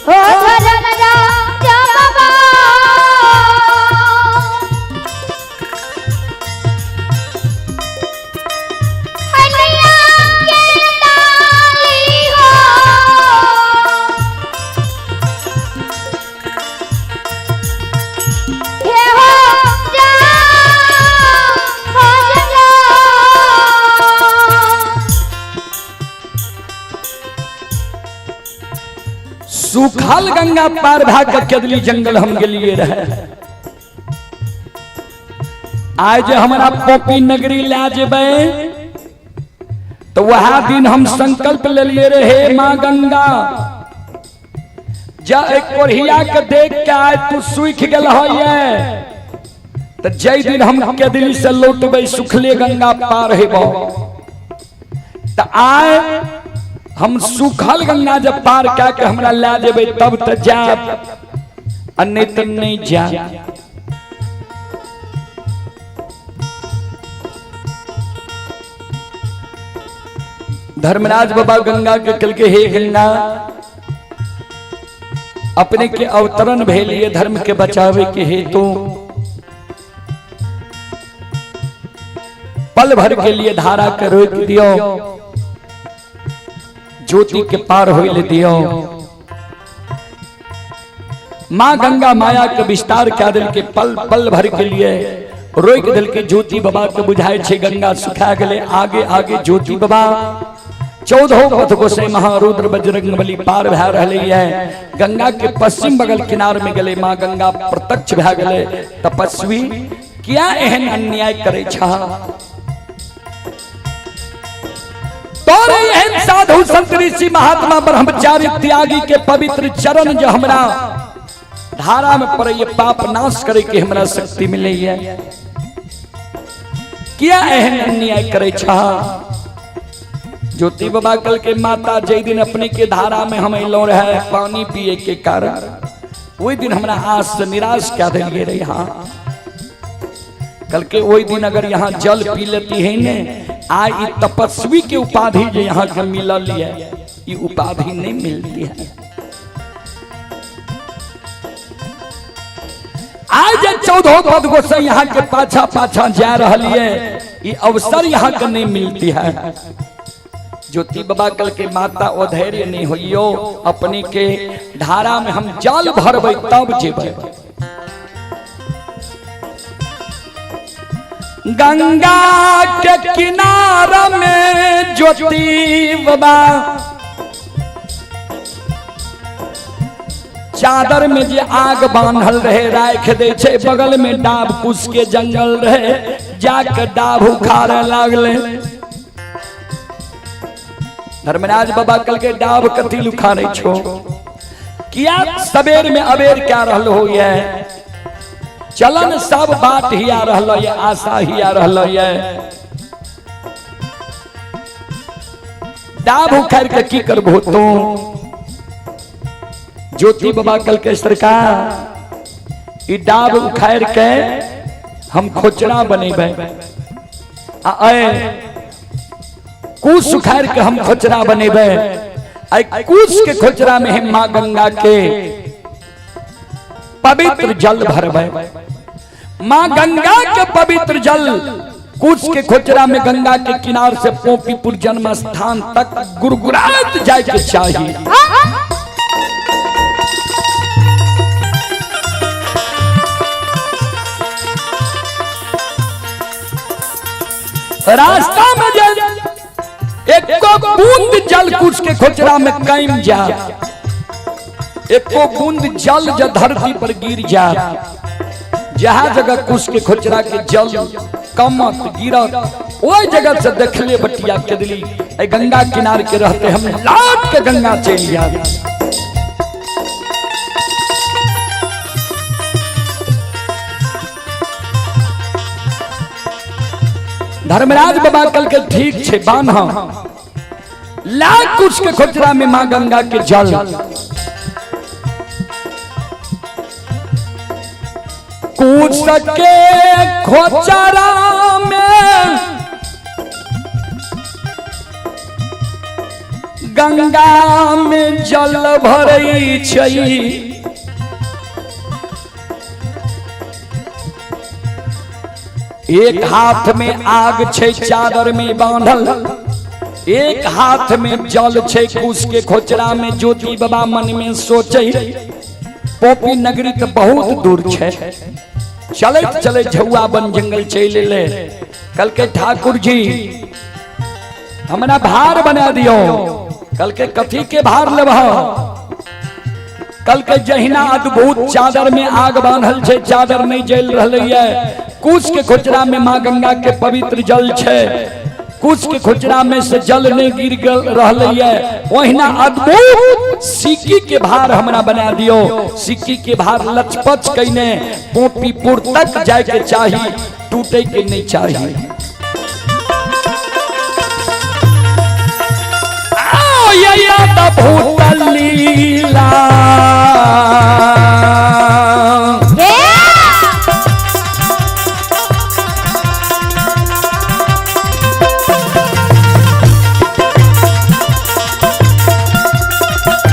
हो धर्मराज बाबा। हलिया के डाली हो, हे हो जा हो जा। सुखल गंगा पार भाग के केदली जंगल हम गेलिए रहे। आज जे हमरा पोपी नगरी ला जेबै तो वह दिन हम संकल्प लेलिए रहे, माँ गंगा जा एक कोढ़िया के देख के आय तू सूख गेल है, तो जै दिन हम केदली से लौटबै सुखले गंगा पार हेबो, तो आय हम सूखल गंगा जब पार कए के हमरा ला जेबै तब तो जाब, आ नहीं तो नहीं जा। धर्मराज बाबा गंगा के कल के, हे गंगा, अपने के अवतरण भेल ये धर्म के बचावे के हेतु, पल भर के लिए धारा के रोक दियो, ज्योति के पार होइले दियो। माँ गंगा माया के विस्तार क्या दिल के पल पल भर के लिए रोक दिल के। ज्योति बाबा के बुझाए छे गंगा सुखा गले, आगे आगे ज्योति बाबा चौदहों पथ गोसाई महारुद्र बजरंग बली पार भै रहले है। गंगा के पश्चिम बगल किनार में गले, माँ गंगा प्रत्यक्ष भै गले। तपस्वी क्या एहन अन्याय करे छा? तोरे एहन साधु संत ऋषि महात्मा ब्रह्मचारी त्यागी के पवित्र चरण जो हमरा धारा में पड़े ये पाप नाश करे के हमरा शक्ति मिले है, क्या एहन अन्याय करे छा? ज्योति बाबा कल के, माता, जै दिन अपने के धारा में हम अलो रहे पानी पिए के कारण, वही दिन हमरा आस से निराश क्या दिलिए रहे। हाँ, कल के वही दिन अगर यहाँ जल पी लेती है ने, आइ ई तपस्वी के उपाधि जो यहाँ के मिलल है, ये उपाधि नहीं मिलती है। आज 14 पद गोसाई यहाँ के पाछा पाछा जा रहा है, ये अवसर यहाँ के नहीं मिलती है। ज्योति बाबा कल के, माता, ओ धैर्य नहीं होइयो, अपने के धारा में हम जल भरबै तब जेबै। गंगा के किनारा में ज्योति बाबा चादर में जे आग बांधल रहे राख दे छे, बगल में डाब कुश के जंगल रहे, जाके डाब उखाड़े लागले। धर्मराज बाबा कल के, डाब कथी उखाड़े छो? किया सवेर में अबेर क्या रहल हो? ये चलन सब बात ही आ रहल ये, आशा ही आ रहल ये, डाब उखाड़ के की करबो तू? ज्योति बाबा कल के, सरकार, ई डाब उखाड़ के हम खोचरा बनेबै, आ ऐ कुश उखाड़ के हम खोचरा बनेबै, ऐ कुश के खोचरा में हम माँ गंगा के पवित्र जल भरबै। माँ गंगा के पवित्र जल कुश के खोचरा में गंगा के किनार से पोपीपुर जन्म स्थान तक गुरगुरात जाए के चाहिए। रास्ता में जल एको बूंद जल कुश के खोचरा में कम जा, एको बूंद जल जो धरती पर गिर जा, जहां जगह कुश के खोचरा के जल कमत गिरत, ओई जगह से देखले बटिया के दिली ए गंगा किनार के रहते हम लौट के गंगा चल जा। धर्मराज बाबा कल के, ठीक छे, बान्ह लाख कुश के खोचरा में मां गंगा के जल। कुश के खोचरा में गंगा में जल भरै छै। एक हाथ में आग छै चादर में बांधल, एक हाथ में जल छै कुश के खोचरा में। ज्योति बाबा मन में सोचे, पोपी नगरी तो बहुत दूर छै। चलैत चलैत झौआ बन जंगल चलि एलै। कहलकै ठाकुर जी हमरा भार बना दियो। कहलकै कथी के भार लेबह? कहलकै जहिना अद्भुत चादर में आग बांधल छै, चादर नहीं जल रहलै है, कुश के खोचरा में माँ गंगा के पवित्र जल छै, कुश के खोचरा में से जल नहीं गिर रहलै है, ओहिना अद्भुत सिक्की के भार हमरा बना दियो। सिक्की के भार लचपच कइने पोपीपुर तक जाय के चाही, टूटे के नहीं चाही। अद्भुत लीला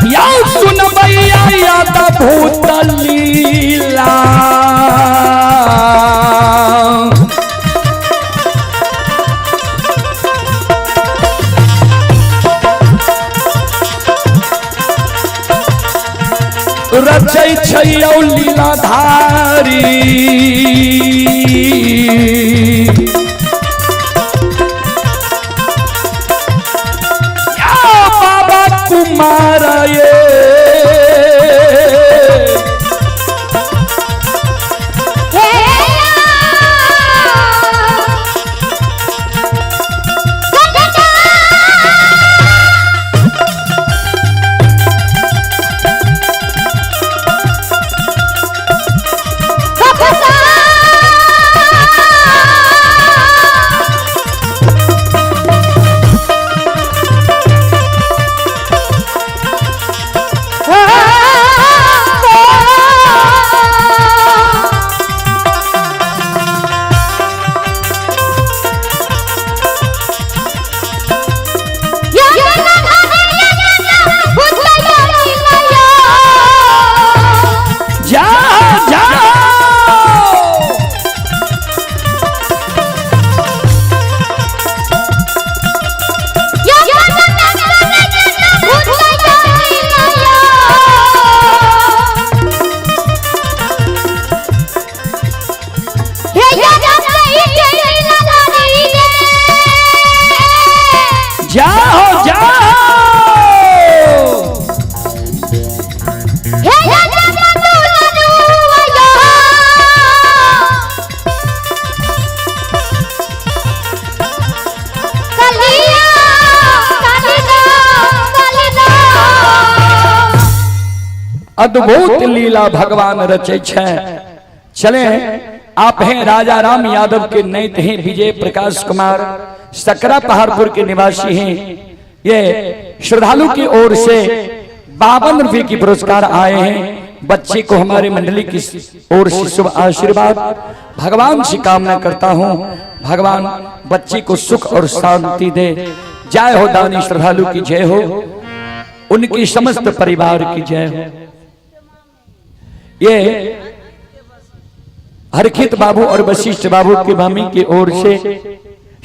या सुनबैया अद्भुत लीला। रचै छै यौ लीलाधारी। या बाबा कुमार ये जा जा। जाओ जाओ। अद्भुत लीला भगवान रचे छे। चले आप हैं राजा राम यादव के नैत हैं विजय प्रकाश कुमार, सकरा पहाड़पुर के निवासी हैं। ये श्रद्धालु की ओर से 52 रुपए की पुरस्कार आए हैं। बच्चे को हमारे मंडली की ओर से शुभ आशीर्वाद। भगवान से कामना करता हूँ भगवान बच्चे को सुख और शांति दे। जय हो दानी श्रद्धालु की जय हो, उनकी समस्त परिवार की जय हो। ये हरखित बाबू और वशिष्ठ बाबू की मामी की ओर से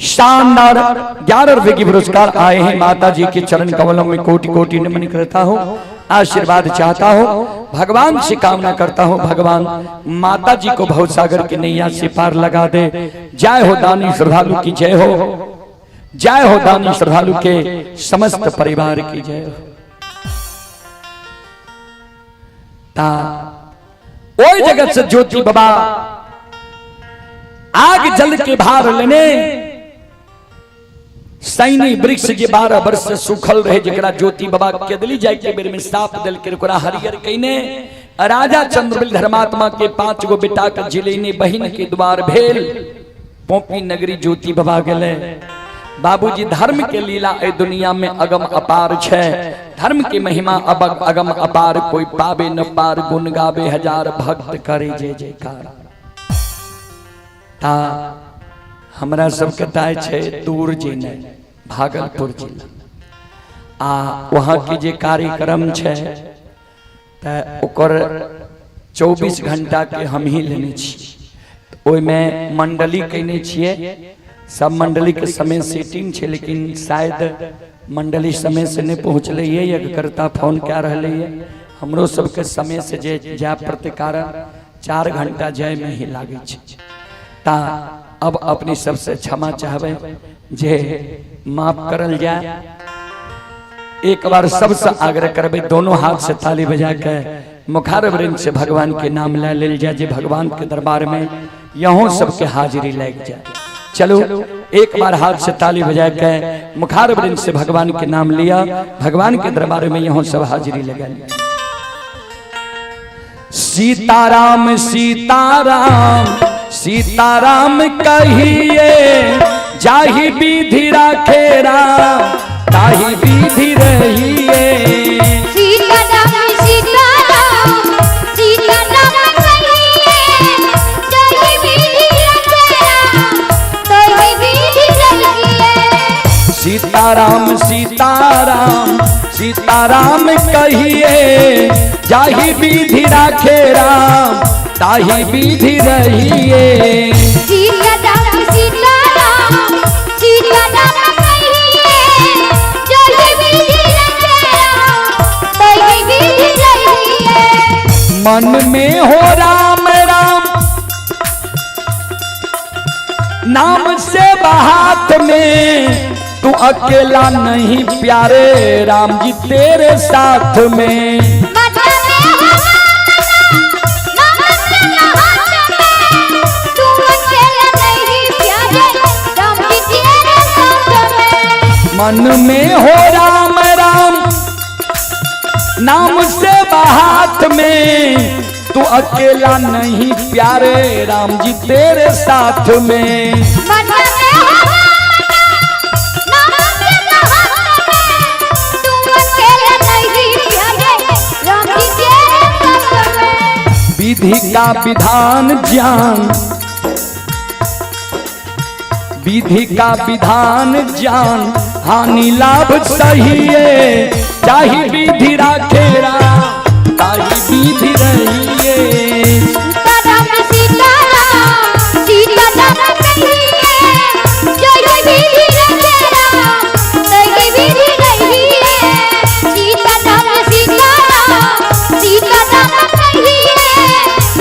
शानदार 11 रुपए की पुरस्कार आए हैं। माता जी के चरण कमलों में कोटि कोटि नमन करता हूँ, आशीर्वाद चाहता हूँ, भगवान से कामना करता हूँ भगवान माता जी को भवसागर की नैया से पार लगा दे। जय हो दानी श्रद्धालु की जय हो, जय हो दानी श्रद्धालु के समस्त परिवार की जय हो। ता ओई जगत से ज्योति बाबा आग जल के भार लेने सैनी वृक्ष जे 12 वर्ष से सूखल रहे, जकरा ज्योति बाबा केदली जाय के बेर में साप दिल के ओकरा हरियर कइने। राजा चंद्रबल धर्मात्मा के 5 गो बेटा के जिलेने बहिन के द्वार भेल पोपी नगरी ज्योति बाबा गेले। बाबूजी धर्म के लीला ए दुनिया में अगम अपार छे, धर्म की महिमा अब अगम अपार, कोई पावे न पार, गुण गावे हजार भक्त करे जय जयकार। ता हमरा सबके ताय छे दूर जेने भागलपुर जिला। आ वहाँ के जे कार्यक्रम छै तऽ ओकर 24 घंटा के हम ही लेने छी। ओहिमे मंडली कयने छियै, सब मंडली के समय सेटिंग छै, लेकिन शायद मंडली समय से नहीं पहुँचलै ये, यज्ञकर्ता फोन कए रहलै ये। हमरो सबके समय से जे जाय पड़तै, कारण 4 घंटा जायमे ही लागै छै। ता अब अपनी सबसे क्षमा चाहबै जे माफ करल जाए। एक बार सबसे आग्रह करबै, दोनों हाथ से ताली बजा के मुखार वृंद से भगवान के नाम ले लेल जाए, जे भगवान के दरबार में यहों सबके हाजिरी लग जाए। चलो एक बार हाथ से ताली बजा के मुखार वृंद से भगवान के नाम लिया, भगवान के दरबार में यहों सब हाजिरी लगा लिया। सीताराम सीताराम सीताराम कहिए, जाहि विधि राखे राम ताहि विधि रहिए। सीताराम सीताराम सीताराम कहिए, जाहि विधि राखे राम ताहि विधि रहिए। सीताराम सीताराम सीताराम कहिए, जाहि विधि राखे राम ताहि विधि रहिए। सीताराम सीताराम सीताराम कहिए, जाहि विधि राखे राम ताहि विधि रहिए। मन में हो राम राम नाम से हाथ में, तू अकेला नहीं प्यारे राम जी तेरे साथ में। मन में हो राम राम नाम से हाथ में, तू अकेला नहीं प्यारे राम जी तेरे साथ में। मन में हो राम राम नाम से हाथ में, तू अकेला नहीं प्यारे राम जी तेरे साथ में। मन में हो राम नाम से हाथ में, तू अकेला नहीं प्यारे राम जी तेरे साथ में। विधि का विधान ज्ञान, विधि का विधान ज्ञान हानि लाभ सहिए, जाहि विधि राखे राम ताहि विधि रहिए। सीताराम सीताराम सीताराम कहिए, जाहि विधि राखे राम ताहि विधि रहिए। सीताराम सीताराम सीताराम कहिए,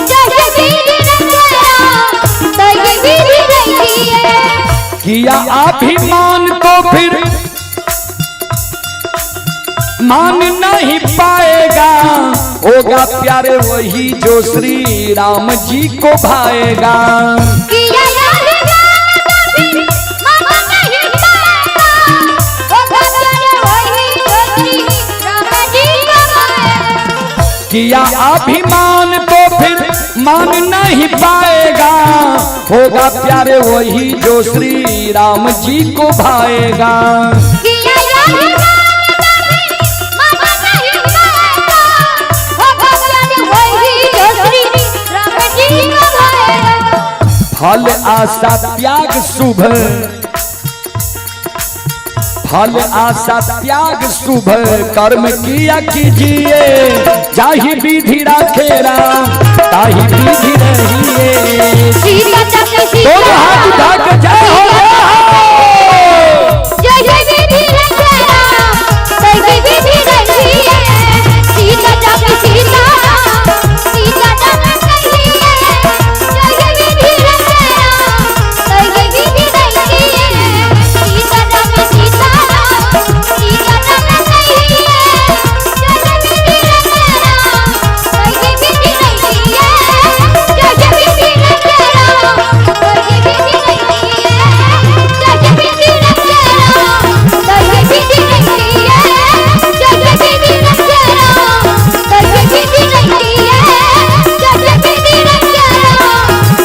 जाहि विधि राखे राम ताहि विधि रहिए। किया अभिमान तो फिर मान नहीं पाएगा, होगा प्यारे वही जो श्री राम जी को भाएगा। किया अभिमान तो फिर मान नहीं पाएगा, होगा प्यारे वही जो श्री राम जी को भाएगा। किया अभिमान तो फिर मान नहीं पाएगा, होगा प्यारे वही जो श्री राम जी को भाएगा। किया अभिमान तो फिर मान नहीं पाएगा, होगा प्यारे वही जो श्री राम जी को भाएगा। फल आशा त्याग शुभ, फल आशा त्याग शुभ कर्म किया कीजिए, जाहि विधि राखे राम ताहि विधि रहिए। सीताराम दोनों हाथ उठा के जय हो जय हो। जय जय विधि राखे राम ताहि विधि रहिए। सीताराम सीताराम सीताराम कहिए, जय विधि राखे राम ताहि विधि रहिए। सीताराम सीताराम सीताराम कहिए, जय विधि राखे राम ताहि विधि रहिए। जय विधि राखे राम ताहि विधि रहिए। जय विधि राखे राम ताहि विधि रहिए। जय विधि राखे राम ताहि विधि रहिए। जय विधि राखे राम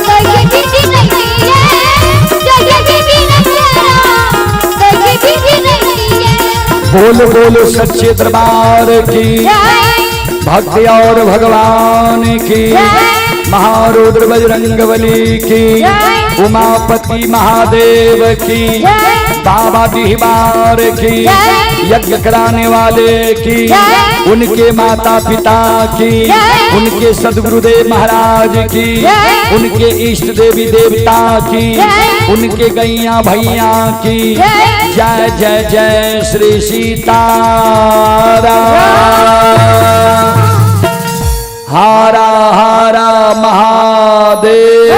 ताहि विधि रहिए। जय विधि राखे राम ताहि विधि रहिए। बोल बोल सच्चे दरबार की जय, भक्ति और भगवान की, जय, महारुद्र बजरंग बली की, जय, उमापति महादेव की, जय, बाबा दीवार की, जय। यज्ञ कराने वाले की, उनके माता पिता की, उनके सदगुरुदेव महाराज की, उनके इष्ट देवी देवता की, उनके गैया भैया की जय जय जय श्री सीताराम। हारा हारा महादेव।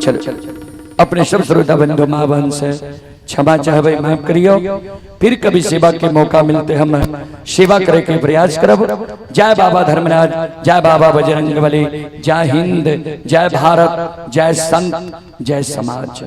चलो चलो, अपने सब श्रोता बंधु माँ बहन से क्षमा चाहबे, माफ करियो। फिर कभी सेवा के मौका मिलते हम सेवा करे के प्रयास करब। जय बाबा धर्मराज, जय बाबा बजरंग बली, जय हिंद, जय भारत, जय संत, जय समाज।